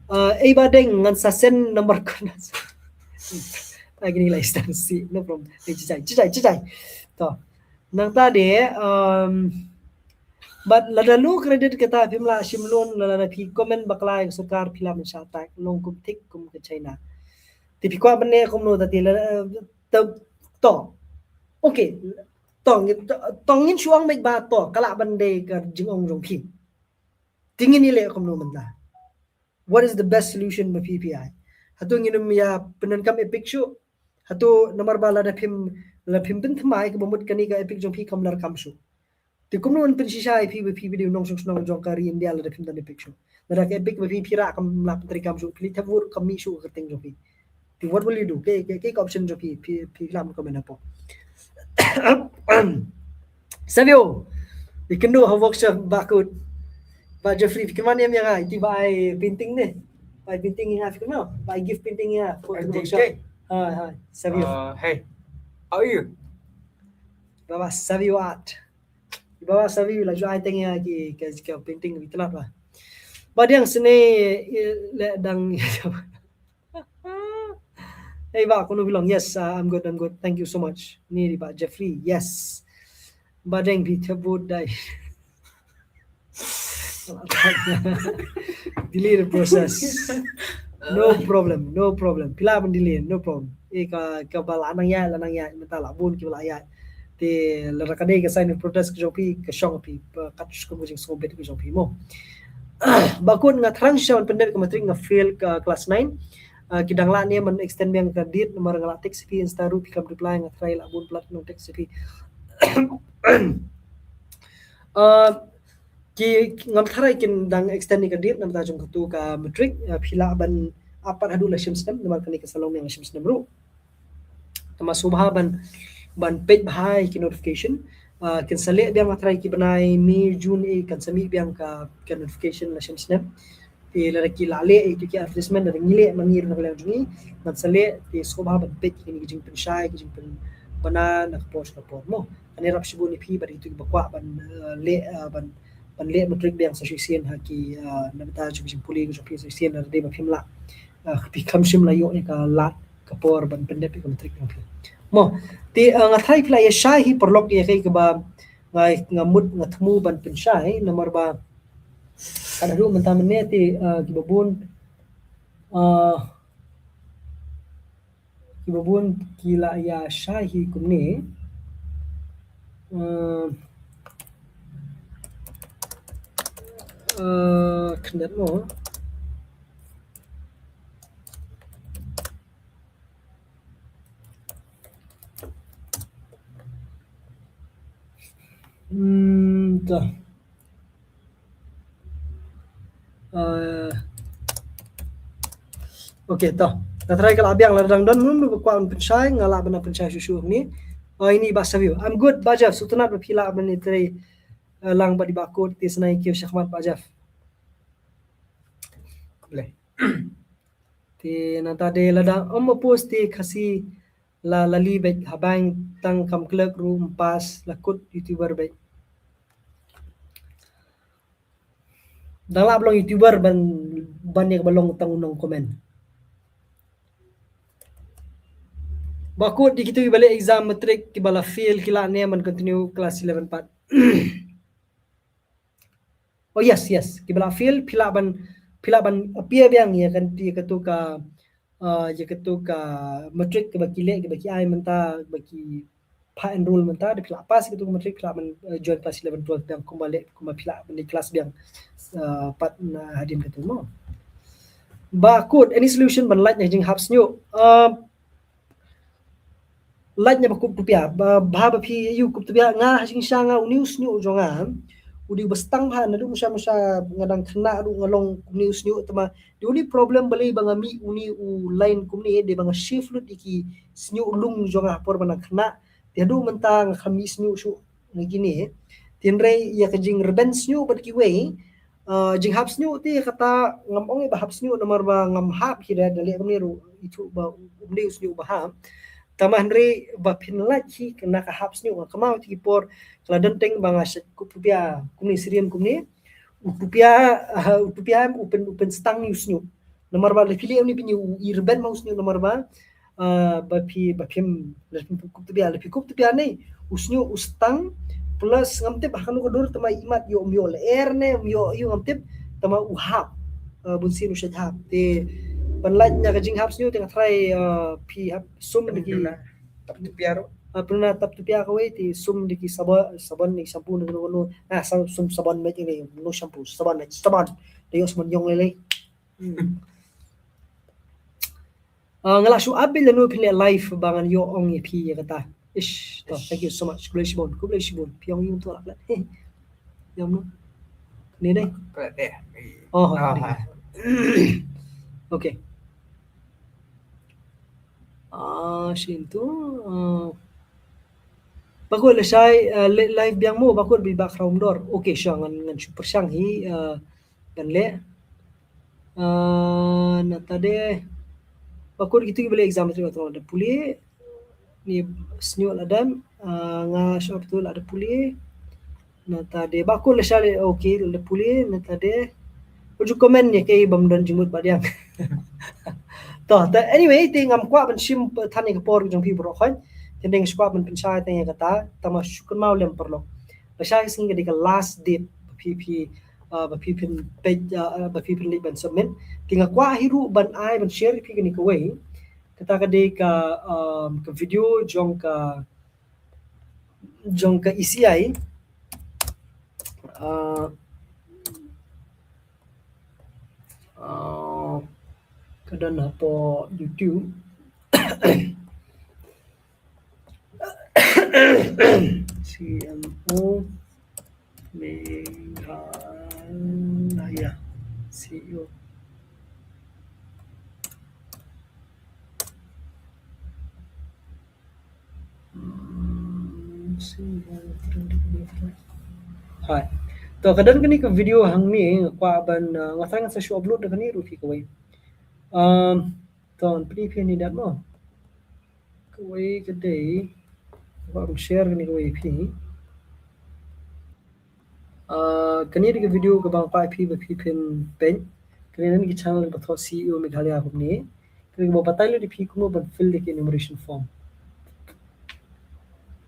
uh, ei Bah Deng, ngan sa send number ko na. Ai, kine la instance, no problem. Ei, chichai, chichai, chichai. To. Nangta de, um, bad lada low credit kata phim lah shim loan, lada phi comment bakla ïa ka sorkar phi lah ban shah attack, long kum thik kum ka China. Te phi kwah ban leh kumno ta te la, uh, to, to. Okay. To, to, to ngin shu ong beit ba to, ka lah ban dei ka jingong jong phi. Te ngin ïa leh kumno mynta? What is the best solution ba phi phi ai? Hato ngin ym ïa pyndonkam EPIC shuh? Hato namar ba lada phim, lada phim pynthymmai kaba mut kane ka EPIC jong phi kam lah kam shuh. Te kumno yn pynshisha ïa phi ba phi phi dei u nongshong shnong jong ka ri India lada phim don EPIC shuh? Lada ka EPIC ba phi phi rah kam lah pyntreikam shuh, phi leit thep vote kam mih shuh ka kyrteng jong phi. Te what will you do? Kaei, kaei, kaei ka option jong phi, phi, phi lah ban comment hapoh. Savio, ïa kynduh ha workshop Bah Kut. Bah Jeffrey, phi kynmaw ne em ïa nga, ïa kti ba ai painting ne. Ba ai painting ïa nga, phi kynmaw? Ba ai gift painting ïa nga, photo workshop. Ha, ha, Savio. Uh, hey, how are you? Bah, Bah Savio Art. Bah, Bah Savio la ju ai teng ïa ki, ki, ki painting, ïa ki tynnat ba. Bah Diang sene, eh, le dang. Hey, Bah, kumno phi long? Yes, uh, I'm good, I'm good. Thank you so much. Ni dei Bah Jeffrey. Yes. Bah Deng phi thep vote dei. Delay the process. No problem, no problem. Phi lah ban delay, no problem. Eh, ka, kaba la nang ïaid, la nang ïaid, mynta la bun kiba la ïaid. Te lada ka dei ka sign of protest ka jong phi, ka shong phi, ba kat shukum ka jingsngewbit ka jong phi mo. Bakut nga thrang shisha ban pyndep ka matric, nga fail ka class nine. Ah, ki dang lah ne ban extend biang ka date, namar nga la text phi Insta ruh phi kam reply, nga try la bun palat nang text phi. Ah, ki, ngam tharai kin dang extend ïa ka date namar ta jong katu ka matric, ah, phi lah ban ap pat haduh la shim snem, namar kane ka sa long biang la shim snem ruh. Tangba sngewbha ban, ban peit bha ïa ki notification. Ah, kin sa leh biang nga tharai ki bnai May, June, eh, kan sa mih biang ka, ka notification la shim snem. Te lada ki la leh ïa ki advertisement, lada ngi leh ma ngi ruh na ka liang jong ngi, ngan sa leh, te sngewbha ban peit ïa kine ki jingpynshai, ki jingpynbna na ka por sha ka por mo. Kane rap shibun ïa phi bad ïa kito kiba kwah ban, eh, leh, eh, ban, ban leh matric biang sa shisien ha ki, eh, na bynta jong ki jingpule ki jong phi sa shisien, lada dei ba phim lah, eh, phi kam shym la ïoh ïa ka lad ka por ban pyndep ïa ka matric jong phi mo. Te, eh, nga tharai phi la ïa shai hi paralok ïa kaei kaba nga, nga mut nga thmu ban pynshai, namar ba ka da ruh mynta mynne te, eh, kiba bun, eh, kiba bun ki la ïa shai hi kumne. Eh, eh, khyndiat mo. Hmm, to. Eh, okay, to. Nga tharai ka la biang, lada dang don mano mano ba kwah ban pynshai, nga lah ban pynshai shuh shuh hangne. Oh, ine i Bah Savio. I'm good, Bah Jeff. Sngewtynnat ba phi lah ban ïatrei, eh, lang bad i Bah Kut, te sa nang ïa kiew shakhmat, Bah Jeff. Khublei. Te nangta de lada ym oppose te Khasi la, la li beit, haba tang kam clerk ruh ym pass, la kut YouTuber beit. Dang lah ba long YouTuber ban, ban ïa kaba long tang u nongcomment. Ba kut ïa kito kiba leh exam matric kiba la fail ki lah ne ban continue class eleven pat. Oh yes, yes. Kiba la fail, phi lah ban, phi lah ban appear biang ïa ka, ïa katu ka, uh, ïa katu ka matric kaba ki leh, kaba ki ai mynta, kaba ki phah enroll mynta, da phi lah pass ïa katu ka matric, phi lah ban, uh, join class eleven, twelve biang kumba leh, kumba phi lah ban leh class biang, uh, pat na hadien katu mo. Ba kut, any solution ban lait na jinghap shñiuh? Uh, Lait na ba kup tupia, ba, ba, ba phi ïa u kup tupia, nga ha jingshisha nga une u shñiuh jong nga u dei uba stang bha, naduh mynshwa mynshwa nga dang khynnah ruh nga long une u shñiuh, tangba the only problem balei ba nga mih une u line kumne dei ba nga shave lut ïa ki shñiuh lung jong nga ha por ba nga dang khynnah. Te haduh mynta nga khlem mih shñiuh shuh na kine. Te hynrei ïa ka jingrben shñiuh bad kiwei, uh, jinghap shñiuh te kata ngam ong ïa ba hap shñiuh namar ba ngam hap hi da, da leh kumne ruh ithuh ba um dei u shñiuh ba hap. Tangba hynrei ba phin lait hi na ka hap shñiuh, nga kynmaw te ki por ka la don teng ba nga shait kup tupia kumne, syriem kumne. U tupia, uh, u tupia em u pyn, u pynstang ïa u shñiuh. Namar ba lada phi leh une phin ïoh u rben ma u shñiuh namar ba, ah, ba phi, ba phim, lada phi kup tupia, lada phi kup tupia ne u shñiuh u stang, plus ngam tip ha kano ka dur tangba imat ïoh, um ïoh lyer ne um ïoh ïoh ngam tip, tangba u hap, ah, bun sien u shait hap. Te ban lait na ka jinghap shñiuh te nga tharai, ah, phi hap sum da ki, tap tupia ruh. Ah, pynlong tap tupia kawei te sum da ki sabon, sabon ne shampoo ne kano kano. Ah, sa-, sum sabon beit ne, no shampoo, sabon beit, sabon. Da ïoh sabon ïong lei lei. Hmm. Ah, nga la shu ap beit lano phin leh live ba ngan ïoh ong ïa phi ïa kata. Ish, to, thank you so much. Khublei shibun, khublei shibun. Phi ong ïa u to lak lak. Ïa mano? Ni dei. Oh, ni. Okay. Ah, shin tu. Ah. Bakut lashai, ah, leh live biang mo, bakut bi bak raum dor. Okay, sha ngan, ngan shu pyrshang hi, ah, ban leh. Ah, nangta de. Bakut kito kiba leh exam tu, tu da pule. Ni shñiuh la dep, ah, nga shop tu la da pule. Nangta de bakut lashai, okay, la da pule, nangta de. Ju comment ïa kaei bym don jingmut ba diang. To, ta, anyway, te ngam kwah ban shim than ïa ka por jong phi baroh khoit. Te dang shu kwah ban pynshai tang ïa kata, tangba shu kynmaw lem paralok. Lashai sngi ka dei ka last date phi, phi, ah, ba phi phin peit, ah, ah, ba phi phin leit ban submit. Te nga kwah hi ruh ban ai ban share ïa phi kane kawei. Kata ka dei ka, um, ka video jong ka, jong ka E C I. Ah, ah, ka don hapoh YouTube. C M O Meghalaya, C E O. Hmm, C E O. Hai. To, ka don kane ka video hangne, nga kwah ban, uh, nga tang sa shu upload da kane ruh phi kawei. Um, to, phi phi ni dat mo. Kawei ka dei, kwah ban share kane kawei phi. Ah, kane dei ka video kaba nga kwah phi ba phi phin peit. Kane na ki channel ba thoh C E O Meghalaya kumne. Kane kaba batai lut ïa phi kumno ban fill ïa ka enumeration form.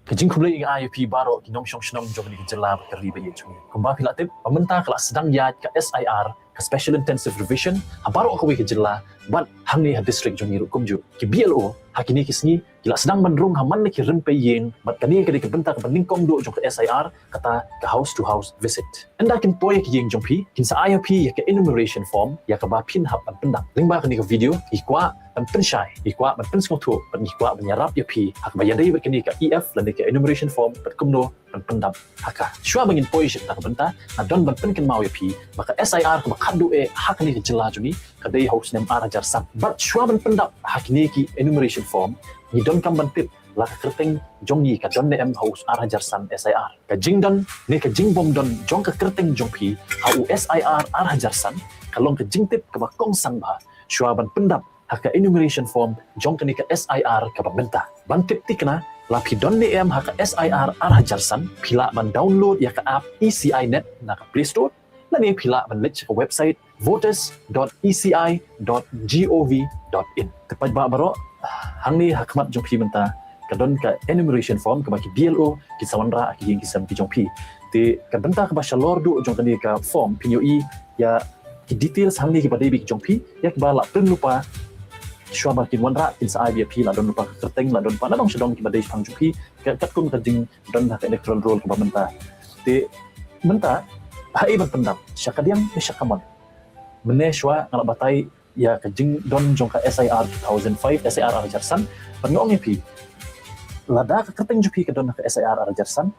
Ka jingkhublei ïa phi baroh ki nongshong shnong jong kane ka jylla bad ka ri ba ïeit jong ngi. Kumba phi la tip, ba mynta ka la sdang ïaid ka S I R, ka Special Intensive Revision, ha baroh kawei ka jylla, bad hangne ha district jong ngi ruh kumjuh. Ki B L O ha kine ki sngi ki la sdang ban rung ha man la ki rympei ïing, bad kane ka dei ka bynta kaba nyngkong duh jong ka S I R, kata ka house to house visit. Ynda kin poi ha ki ïing jong phi, kin sa ai ha phi ïa ka enumeration form, ïa kaba phin hap ban pyndap. Lyngba kane ka video, ngi kwah ban pynshai, ngi kwah ban pynsngewthuh, bad ngi kwah ban ïarap ïa phi ha kaba ïadei bad kane ka E F lane ka enumeration form, bad kumno ban pyndap ha ka. Shuwa ba ngin poi sha kata ka bynta, nga don ban pynkynmaw ïa phi ba ka S I R kaba khatduh eh ha kane ka jylla jong ngi ka dei ha u snem ar hajar san. Bad shuwa ban pyndap ha kine ki enumeration form, ngi donkam ban tip la ka kyrteng jong ngi ka don ne em ha u ar hajar san S I R. Ka jingdon ne ka jingbym don jong ka kyrteng jong phi ha u S I R ar hajar san ka long ka jingtip kaba kongsan bha shuwa ban pyndap ha ka enumeration form jong kane ka S I R kaba mynta. Ban tip thikna la phi don ne em ha ka S I R ar hajar san, phi lah ban download ïa ka app E C I Net na ka Play Store, lane phi lah ban leit sha ka website voters dot E C I dot gov dot in. Te paidbah baroh, hangne ha khmat jong phi mynta ka don ka enumeration form kaba ki B L O kin sa wanrah ha ki ïing ki sem ki jong phi. Te ka bynta kaba shalor duh jong kane ka form, phin ïohi ïa ki details hangne kiba dei bad ki jong phi, ïa kiba la print lypa. Shuwa ba kin wanrah kin sa ai bad phi, la don lypa ka kyrteng, la don lypa nadong shadong kiba dei shaphang jong phi, ka, katkum ka jingdon ha ka electoral roll kaba mynta. Te mynta, haei ban pyndap, sha kadiang ne sha kamon? Mynne shuwa nga la batai ïa ka jingdon jong ka S I R two thousand five, S I R ar hajar san, bad nga ong ïa phi, lada ka kyrteng jong phi ka don ha ka S I R ar hajar san,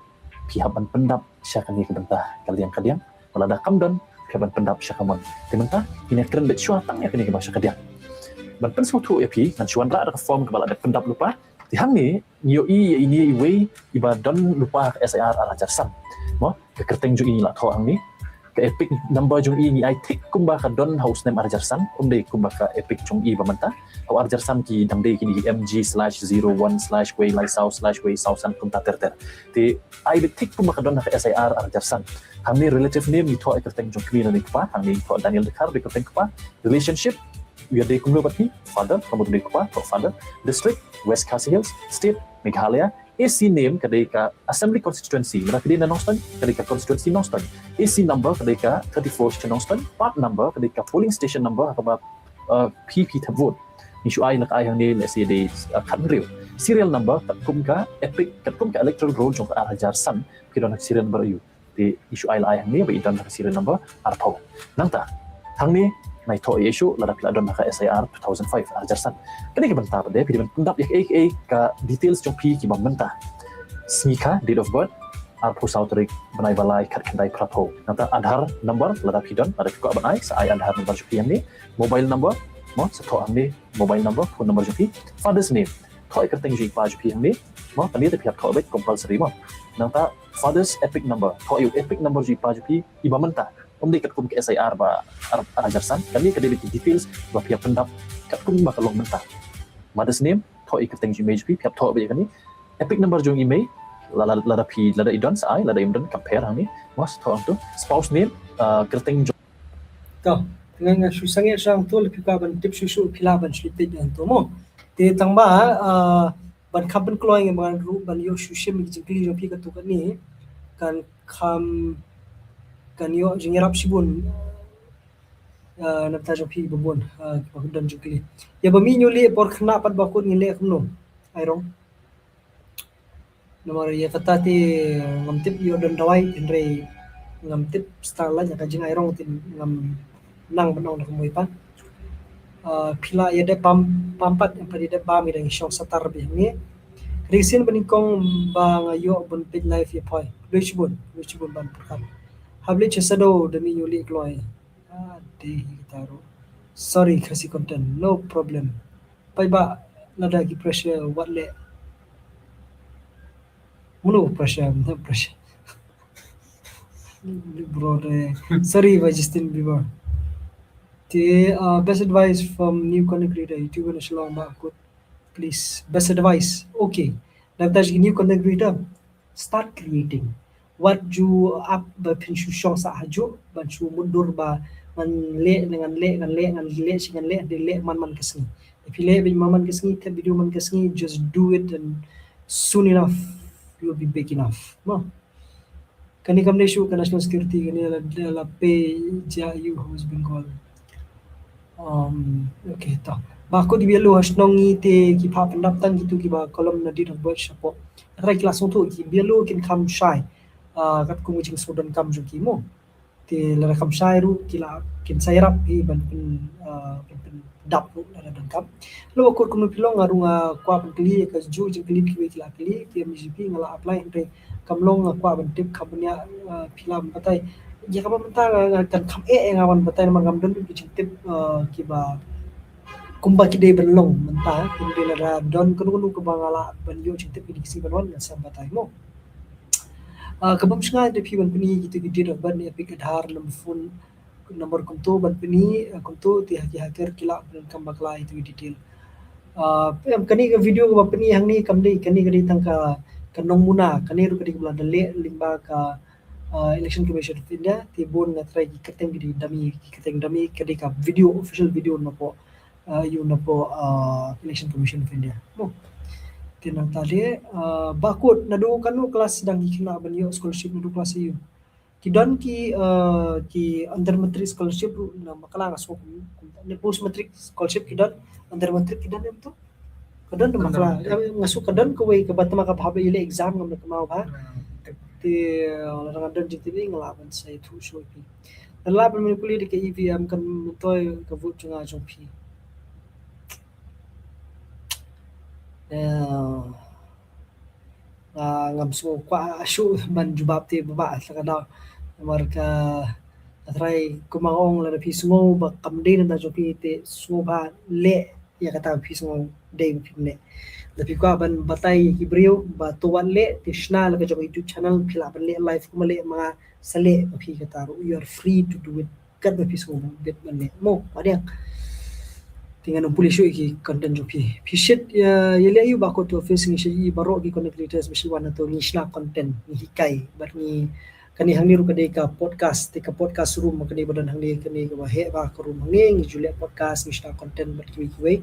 phi hap ban pyndap sha kane ka bynta, kadiang kadiang. Lada kam don, phi hap ban pyndap sha kamon? Te mynta ngin ïa kren beit shuwa tang ïa kane kaba sha kadiang. Ban pynsngewthuh ïa phi, ngan shu wanrah da ka form kaba la dep pyndap lypa. Te hangne ngi ïohi ïa ine iwei iba don lypa ha ka S I R ar hajar san. Mo, ka kyrteng jong i ngi la thoh hangne. Ka EPIC number jong i ngi ai thik kumba ka don ha u snem ar hajar san, ym dei kumba ka EPIC jong i ba mynta. Ha u ar hajar san ki dang dei kine ki M G slash zero one slash wei lai saw slash wei saw san kumta ter ter. Te ai beit thik kumba ka don ha ka S I R ar hajar san. Hangne relative name ngi thoh ïa ka kyrteng jong kmie lane kpa, hangne ngi thoh Daniel Dkhar, dei ka kyrteng kpa. Relationship, u ïadei kumno bad phi? Father, ka mut u dei kpa, thoh father. District, West Khasi Hills. State, Meghalaya. A C name ka dei ka Assembly Constituency, lada phi dei na Nongstoiñ ka dei ka Constituency Nongstoiñ. A C number ka dei ka thirty-four sha Nongstoiñ. Part number ka dei ka polling station number ha kaba, uh, phi phi thep vote. Ngi shu ai, la ka ai hangne, let's say dei, uh, khathynriew. Serial number katkum ka EPIC, katkum ka electoral roll jong ka ar hajar san, phi don ha serial number aiu? Te ngi shu ai, la ai hangne ba i don ha ka serial number arphew. Nangta hangne nai thoh ïa i shuh lada phi la don ha ka S I R two thousand five, ar hajar san. Kane ka bynta pat de phi dei ban pyndap ïa kaei kaei ka details jong phi kiba mynta. Sngi kha, date of birth, arphew saw tarik bnai ba lai khatkhyndai phraphew. Nangta Aadhaar number lada phi don, lada phi kwah ban ai sa ai Aadhaar number jong phi hangne. Mobile number, mo, sa thoh hangne mobile number, phone number jong phi. Father's name, thoh ïa kyrteng jong i pa jong phi hangne. Mo, kane te phi hap thoh beit, compulsory mo. Nangta father's EPIC number, thoh ïa u EPIC number jong i pa jong phi iba mynta. Ym dei katkum ka S I R ba ar, ar hajar san. Kane ka dei beit ki details ba phi hap pyndap katkum ba ka long mynta. Mother's name, thoh ïa kyrteng jong i mei jong phi, phi hap thoh beit ïa kane. EPIC number jong i mei, la, la, lada phi, lada i don sa ai, lada im don compare hangne. Mo, sa thoh hangto. Spouse name, uh, kyrteng jong To, te nga shu sangeh shuwa hangto, lada phi kwah ban tip shuh shuh phi lah ban shu tip hangto mo. Te tang ba, ah, ban kham pynkloi, nga ban ruh ban ïoh shu shim ki jingkylli jong phi katto katne. Kan kham kan ïoh jingïarap shibun. Ah, na bynta jong phi ba bun, ah, kiba don jingkylli. Ïa ba mih ñiuh lieh por khynnah pat ba kut ngin leh kumno? Ai rong. Namar ïa kata te ngam tip, ïoh don dawai, hynrei ngam tip, start lait ïa ka jingai rong te ngam nang ban ong da kumwei pat. Ah, phi lah ïa dep bam, bam pat, em pat ïa dep bam, ïa dang shong satar bha hangne. Ka dei sien ba nyngkong ba nga ïoh ban peit live ïa phi. Khublei shibun, khublei shibun ban pyrkhat. Hap leit sha shadow da mih ñiuh lieh kloi. Ah, dei hi kita ruh. Sorry, Khasi content, no problem. Paidbah, lada ki pressure wat leh. Mano pressure, no pressure. Bro, eh, sorry, ba Justin Bieber. Te, uh, best advice from new content creator, YouTuber na Shillong, ba kut, please. Best advice. Okay. Na bynta ki new content creator, start creating. Wat ju ap ba phin shu shong sah hajuh, ban shu mutdur ba ngan leh, ngan leh, ngan leh, ngan leh, shi ngan leh, dei leh man man ka sngi. If you leh beit man man ka sngi, thep video man ka sngi, just do it and soon enough you'll be big enough. No. Kane kam dei shuh ka national security, kane la, la pei ja ïa u West Bengal. Um, okay, to. Ba kut ki B L O ha shnong ngi te ki phah pyndap tang kitu kiba column na date of birth shapoh. Hynrei ki la sngewthuh, ki B L O kin kham shai. Ah, katkum ka jingsngewdon kam jong ki mo. Te lada kham shai ruh ki la, kin sa ïarap hi ban pyn, ah, ban pyndap ruh lada don kam. Lada kut kumno phi long, nga ruh nga kwah ban kylli ïa kajuh jingkylli ba kiwei ki la kylli, te M G P nga la apply, hynrei kam long, nga kwah ban tip, kham bniah, ah, phi lah ban batai. Ïa kaba mynta nga, nga kan kham eh, eh, nga wan batai namar ngam don ki jingtip, ah, kiba kumba ki dei ban long mynta, hynrei lada don kano kano kaba nga lah ban ïoh jingtip kine ki sngi ban wan, ngan sa batai mo. Ah, kaba ym shngaiñ da phi ban pyni kitu ki date of birth ne Epic Aadhaar number phone number kumto ban pyni, ah, kumto te ha ki hacker ki lah ban kam bakla ïa kitu ki detail. Ah, em, kane ka video kaba pyni hangne kam dei, kane ka dei tang ka, ka nongmuna, kane ruh ka dei kaba la da leh lyngba ka, ah, Election Commission of India, te bun nga tharai ki kyrteng ki dei dummy, ki kyrteng dummy, ka dei ka video, official video napoh, ah, ïa u napoh, ah, Election Commission of India. Mo. Te nangta de, ah, ba kut naduh kano class dang ki khynnah ban ïoh scholarship, naduh class ïa u. Ki don ki, ah, ki under matric scholarship ruh na Bakla nga sngew kum, kum, ne post matric scholarship ki don, under matric ki don em to? Ka don na Bakla. Under matric. Em, nga sngew ka don kawei kaba tang ma ka bha ba ïaleh exam ngam da kynmaw bha. Hmm. Te, ah, lada nga don jingtip nga lah ban sa ïathuh shuh ïa phi. Lada lah ban manipulate da ka E V M kan myntoi ka vote jong nga jong phi. Eh, ah, ngam sngew kwah shuh ban jubab te ba, ba, sa ka daw. Namar ka, nga tharai kumba nga ong, lada phi sngew ba kam dei na bynta jong phi te sngewbha leh ïa kata ba phi sngew dei ba phin leh. Lada phi kwah ban batai ïa ki briew ba to wat leh, te shna la ka jong ka YouTube channel, phi lah ban leh live kumba leh ma nga, sa leh ma phi kata ruh. You are free to do it. Katba phi sngew bit ban leh. Mo, Bah Diang. Te ngan ym pule shuh ïa ki content jong phi. Phi shit ïa, ïa leh ïa u ba kut to office, ngi shit ïa baroh ki content creators ba shu wan na to, ngi shna content, ngi hikai. Bad ngi, kane hangne ruh ka dei ka podcast, te ka podcast room kane ba don hangne, kane kaba heh ba ka room hangne, ngi ju leh podcast, ngi shna content bad kiwei kiwei.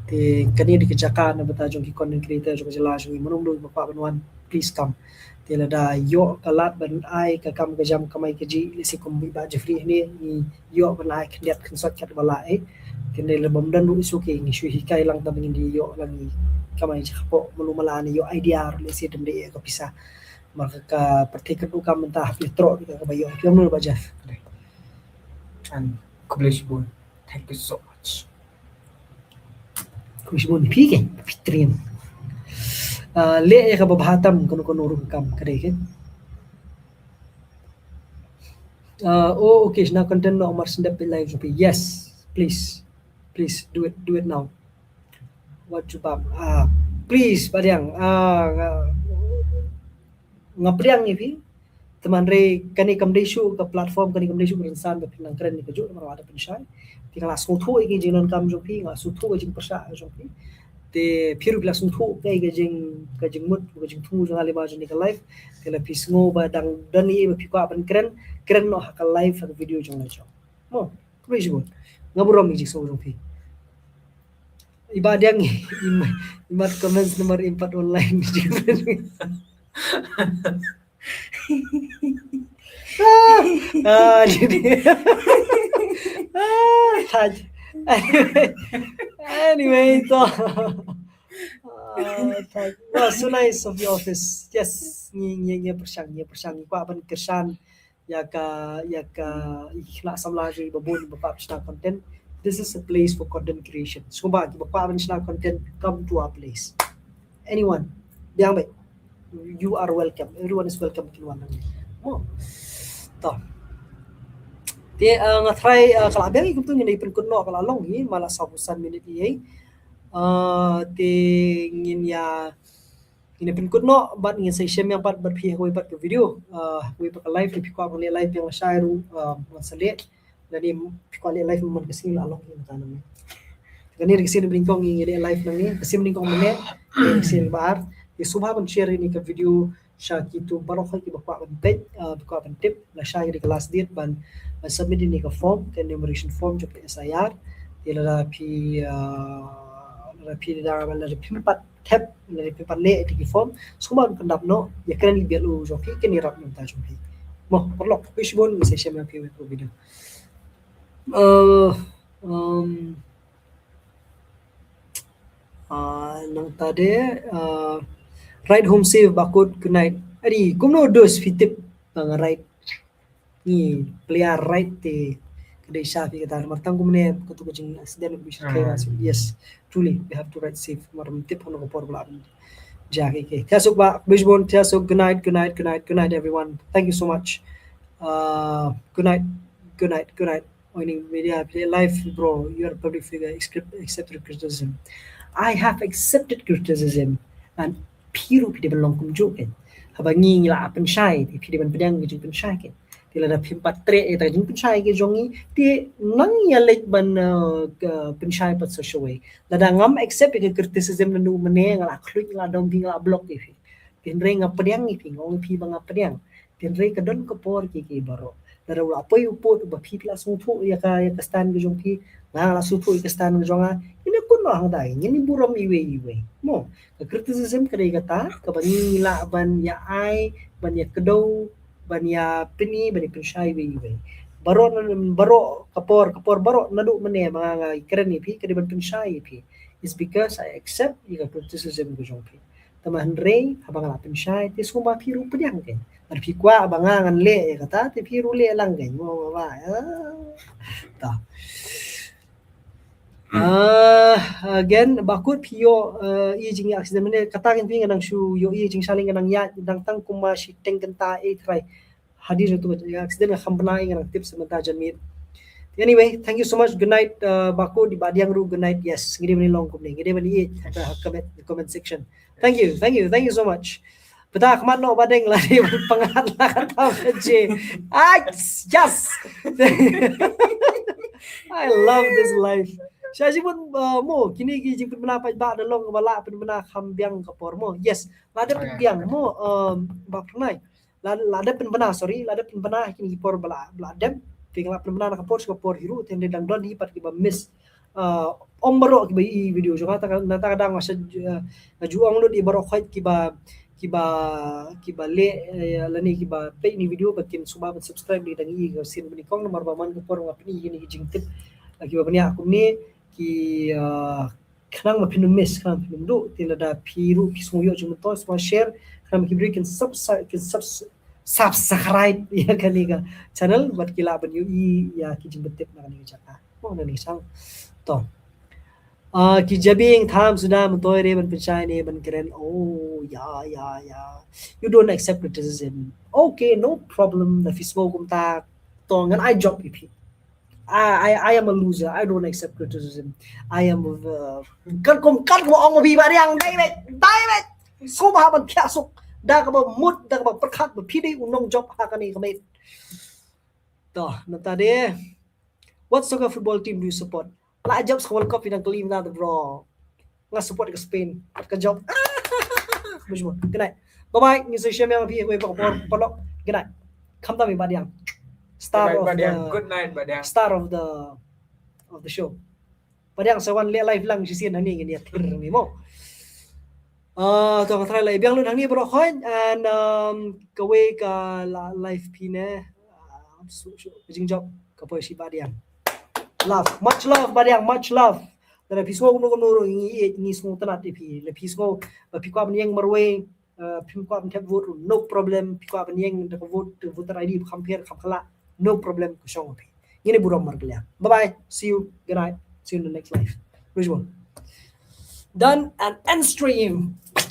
Te kane dei ka jaka na bynta jong ki content creator jong ka jylla jong ngi, mano mano ba kwah ban wan, please come. Te lada ïoh ka lad ban ai ka kam ka jam kamai kajih, lehse kum i Bah Jeffrey hangne, ngi ïoh ban ai khyndiat khynsoit katba lah, eh. Te lada bym don ruh it's okay, ngi shu hikai lang tang ba ngin ïoh lang, ngi kamai jingkhapoh malu mala, ngi ïoh idea ruh, lehse ym dei ka pisa. Namar ka, ka pyrthei ka dei kam mynta, hap ïa troh ïa kaba ïoh. Phi ong kumno Bah Jeff? And khublei shibun. Thank you so much. Khublei shibun phi ke, phi trien. Ah, leh ïa kaba bha tam, kano kano ruh kam ka dei ke. Ah, oh, okay, shna content noh, mar shu dep peit live jong phi. Yes, please. Please, do it, do it now. Wat jubab. Ah, please, Bah Diang. Ah, nga, nga pdiang ïa phi. Te hynrei kane kam dei shuh ka platform, kane kam dei shuh ka rynsan ba phin nang kren ïa kajuh namar ba da pynshai. Te nga la sngewthuh ïa ka jingdonkam jong phi, nga la sngewthuh ïa ka jingpyrshah jong phi. Te phi ruh phi la sngewthuh ïa ka jing, ka jingmut, ka jingthmu jong nga lyngba jong kane ka live. Te lada phi sngew ba dang don ei ei ba phi kwah ban kren, kren noh ha ka live, ha ka video jong nga jong. Mo, khublei shibun. Nga burom ïa ka jingsngew jong phi. I Bah Diang, i mat, i mat comments namar im pat online. Ah, ah, jadi. Ah, taj. Anyway, to. Ah, taj. Well, so nice of your office. Yes, ngi ngi ngi pyrshang, ngi pyrshang, ngi kwah ban kyrshan ïa ka, ïa ka, ïa ki khynnah samla jong ngi ba bun ba kwah ban shna content. This is a place for content creation. So ba ki ba kwah ban shna content, come to our place. Anyone, biang beit. You are welcome. Everyone is welcome kin wan. Mo. To. Te, uh, nga try, uh, ka la biang i kumtu ngin ïa pynkut noh ka la long hi, ma la saw phew san minit hi. Uh, te ngin ïa, ngin ïa pynkut noh bad ngin sa ïashem ïa bad, bad phi ha kawei pat ka video. Uh, ha kawei pat ka live, te phi kwah ban leh live biang lashai ruh, uh, ngan sa leh. Lane phi kwah leh live man ka sngi la long hi na ka nang. Kane ka sngi ba nyngkong ngi leh live nangne, ka sngi ba nyngkong mynne, ka sngi ba ar. Te sngewbha ban share ïa kane ka video sha kito baroh ki ba kwah ban peit, ah, ba kwah ban tip, lashai ka dei ka last date ban, ban submit ïa kane ka form, ka enumeration form jong ka S I R. Te lada phi, ah, lada phi da, lada phim pat thep, lada phim pat leh ïa ki form, sngewbha ban pyndap noh ïa kane ka B L O jong phi, kane ka rat mynta jong phi. Mo, paralok, khublei shibun, ngin sa ïashem ïa phi ha kawei ka video. Uh, um, uh, nangta de, uh, ride home safe, Bakut, good night. Adi, kumno dos phi tip ba nga ride? Ngi plia ride te ka dei sha phi kata, namar tang kumne katu ka jing accident ka dei sha. Ah. Yes, truly, we have to ride safe. Namar ngim tip hano ka por ba la jia ki, ki. Thiah suk ba, Brisbane, thiah suk, good night, good night, good night, good night, everyone. Thank you so much. Uh, good night, good night, good night. Oi, Ning Media, phi leh live, bro. You are a public figure. Accept, accept criticism. I have accepted criticism. And phi ruh phi dei ban long kumjuh, kan. Haba ngi ngi la pynshai, te phi dei ban pdiang ka jingpynshai, kan. Te lada phim pat treh ïa ka jingpynshai ka jong ngi, te nang ïaleit ban, uh, ka pynshai pat sa shawei. Lada ngam accept ïa ka criticism naduh mynne, nga la khluit, nga la dom phi, nga la block ïa phi. Te hynrei nga pdiang ïa phi, nga ong ïa phi ba nga pdiang. Te hynrei ka don ka por ki, ki baroh. Lada u la poi u pud ba phi, phi la sngewthuh ïa ka, ïa ka stand ka jong phi, nga la sngewthuh ïa ka stand ka jong nga. Ngin ïakut noh hangta, ngin ïa burom iwei iwei. Mo, ka criticism ka dei kata kaba ngi lah ban ïa ai, ban ïa kdew, ban ïa pyni, ban ïa pynshai iwei iwei. Baroh na, baroh ka por, ka por baroh naduh mynne ba nga, nga kren ïa phi, ka dei ban pynshai ïa phi. It's because I accept ïa ka criticism ka jong phi. Tangba hynrei haba nga la pynshai, te sngewbha phi ruh pdiang, kan. Lada phi kwah ba nga ngan leh ïa kata, te phi ruh leh lang, kan. Mo, mo, ba, ah. Ta. Ah, again, Bakut, phi ïoh, eh, i jingïa accident mynne, kata kan phi, nga nang shu ïoh i jingshaleng, nga nang ïa dang tang kumba shiteng kynta, eh, trai. Hadien utu ka accident nga kham bna, nga nang tip sa mynta janmiet. Anyway, thank you so much. Good night, uh, Bakut, Bah Diang ruh, good night. Yes, ngi dei ban ïalong kumne, ngi dei ban ïeit ha comment, comment section. Thank you, thank you, thank you so much. Pynta khmat noh Bah Diang, la dei ban pyngngad la kata ka je. Ah, yes. I love this life. Sha jibun, uh, mo, kine ki jingpynbna paidbah da long ba la pynbna kham biang ka por mo. Yes, la dep pynbiang mo, um, Bah Pranai. La, la dep pynbna, sorry, la dep pynbna ha kine ki por ba la, ba la dep. Te nga la pynbna na ka por sha ka por hi ruh, te hynrei dang don hi pat kiba miss. Ah, ym baroh kiba ïohi video jong nga, nangta ka dang nga shu, ah, nga ju ong lut ïa baroh khoit kiba, kiba, kiba leh, eh, lane kiba peit ïa kine video, ba kin sngewbha ban subscribe, dei dang ïohi ka sien ba nyngkong, namar ba man ka por nga pyni kine ki jingtip, ah, kiba bniah kumne, ki, ah, khnang ba phin ym miss, khnang ba phin ym duh. Te lada phi ruh phi sngew ïoh jingmyntoi, sngewbha share, khnang ba ki briew kin subscribe, kin subs-, subscribe ïa kane ka channel, bad ki lah ban ïohi ïa ki jingpyntip na kane ka jaka. Oh, na kane ka channel. To. Ah, ki jabieng tham suda, myntoi re ban pynshai ne ban kren. Oh, ya, ya, ya. You don't accept criticism. Okay, no problem. Da phi sngew kumta, to ngan ai job ïa phi. I, I, I am a loser. I don't accept criticism. I am, uh, katkum, katkum ong phi Bah Diang, dei beit, dei beit. Sngewbha ban thiah suk da kaba mut, da kaba pyrkhat ba phi dei u nongjop ha kane ka met. To, nangta de. What soccer football team do you support? La jop sa ka World Cup phi dang kylli mynta, bro. Nga support ka Spain. Ka jop. Good night. Bye bye. Ngin sa ïashem ïa phi ha kawei pat ka por, paralok. Good night. Khamtam ïa Bah Diang. Star of the, good night, Bah Diang. Star of the, of the show. Bah Diang, sa wan leh live lang shisien hangne, ngin ïa thir ni mo. Ah, to ka try la biang lut hangne baroh khoit and um, kawei ka la live phi ne. Ah, su su ka jingjop ka poi shi badiang. Love, much love badiang, much love. Lada phi sngew kumno kumno ruh ngi ïeit, ngi sngewtynnat ïa phi. Lada phi sngew ba phi kwah ban ïeng marwei, uh, phim kwah ban thep vote ruh, no problem. Phi kwah ban ïeng da ka vote, da ka voter I D, kham pher kham khlaiñ, no problem, ka shong phi. Ngin ïa burom markylliang. Bye bye. See you. Good night. See you in the next live. Rujbon. Done and end stream.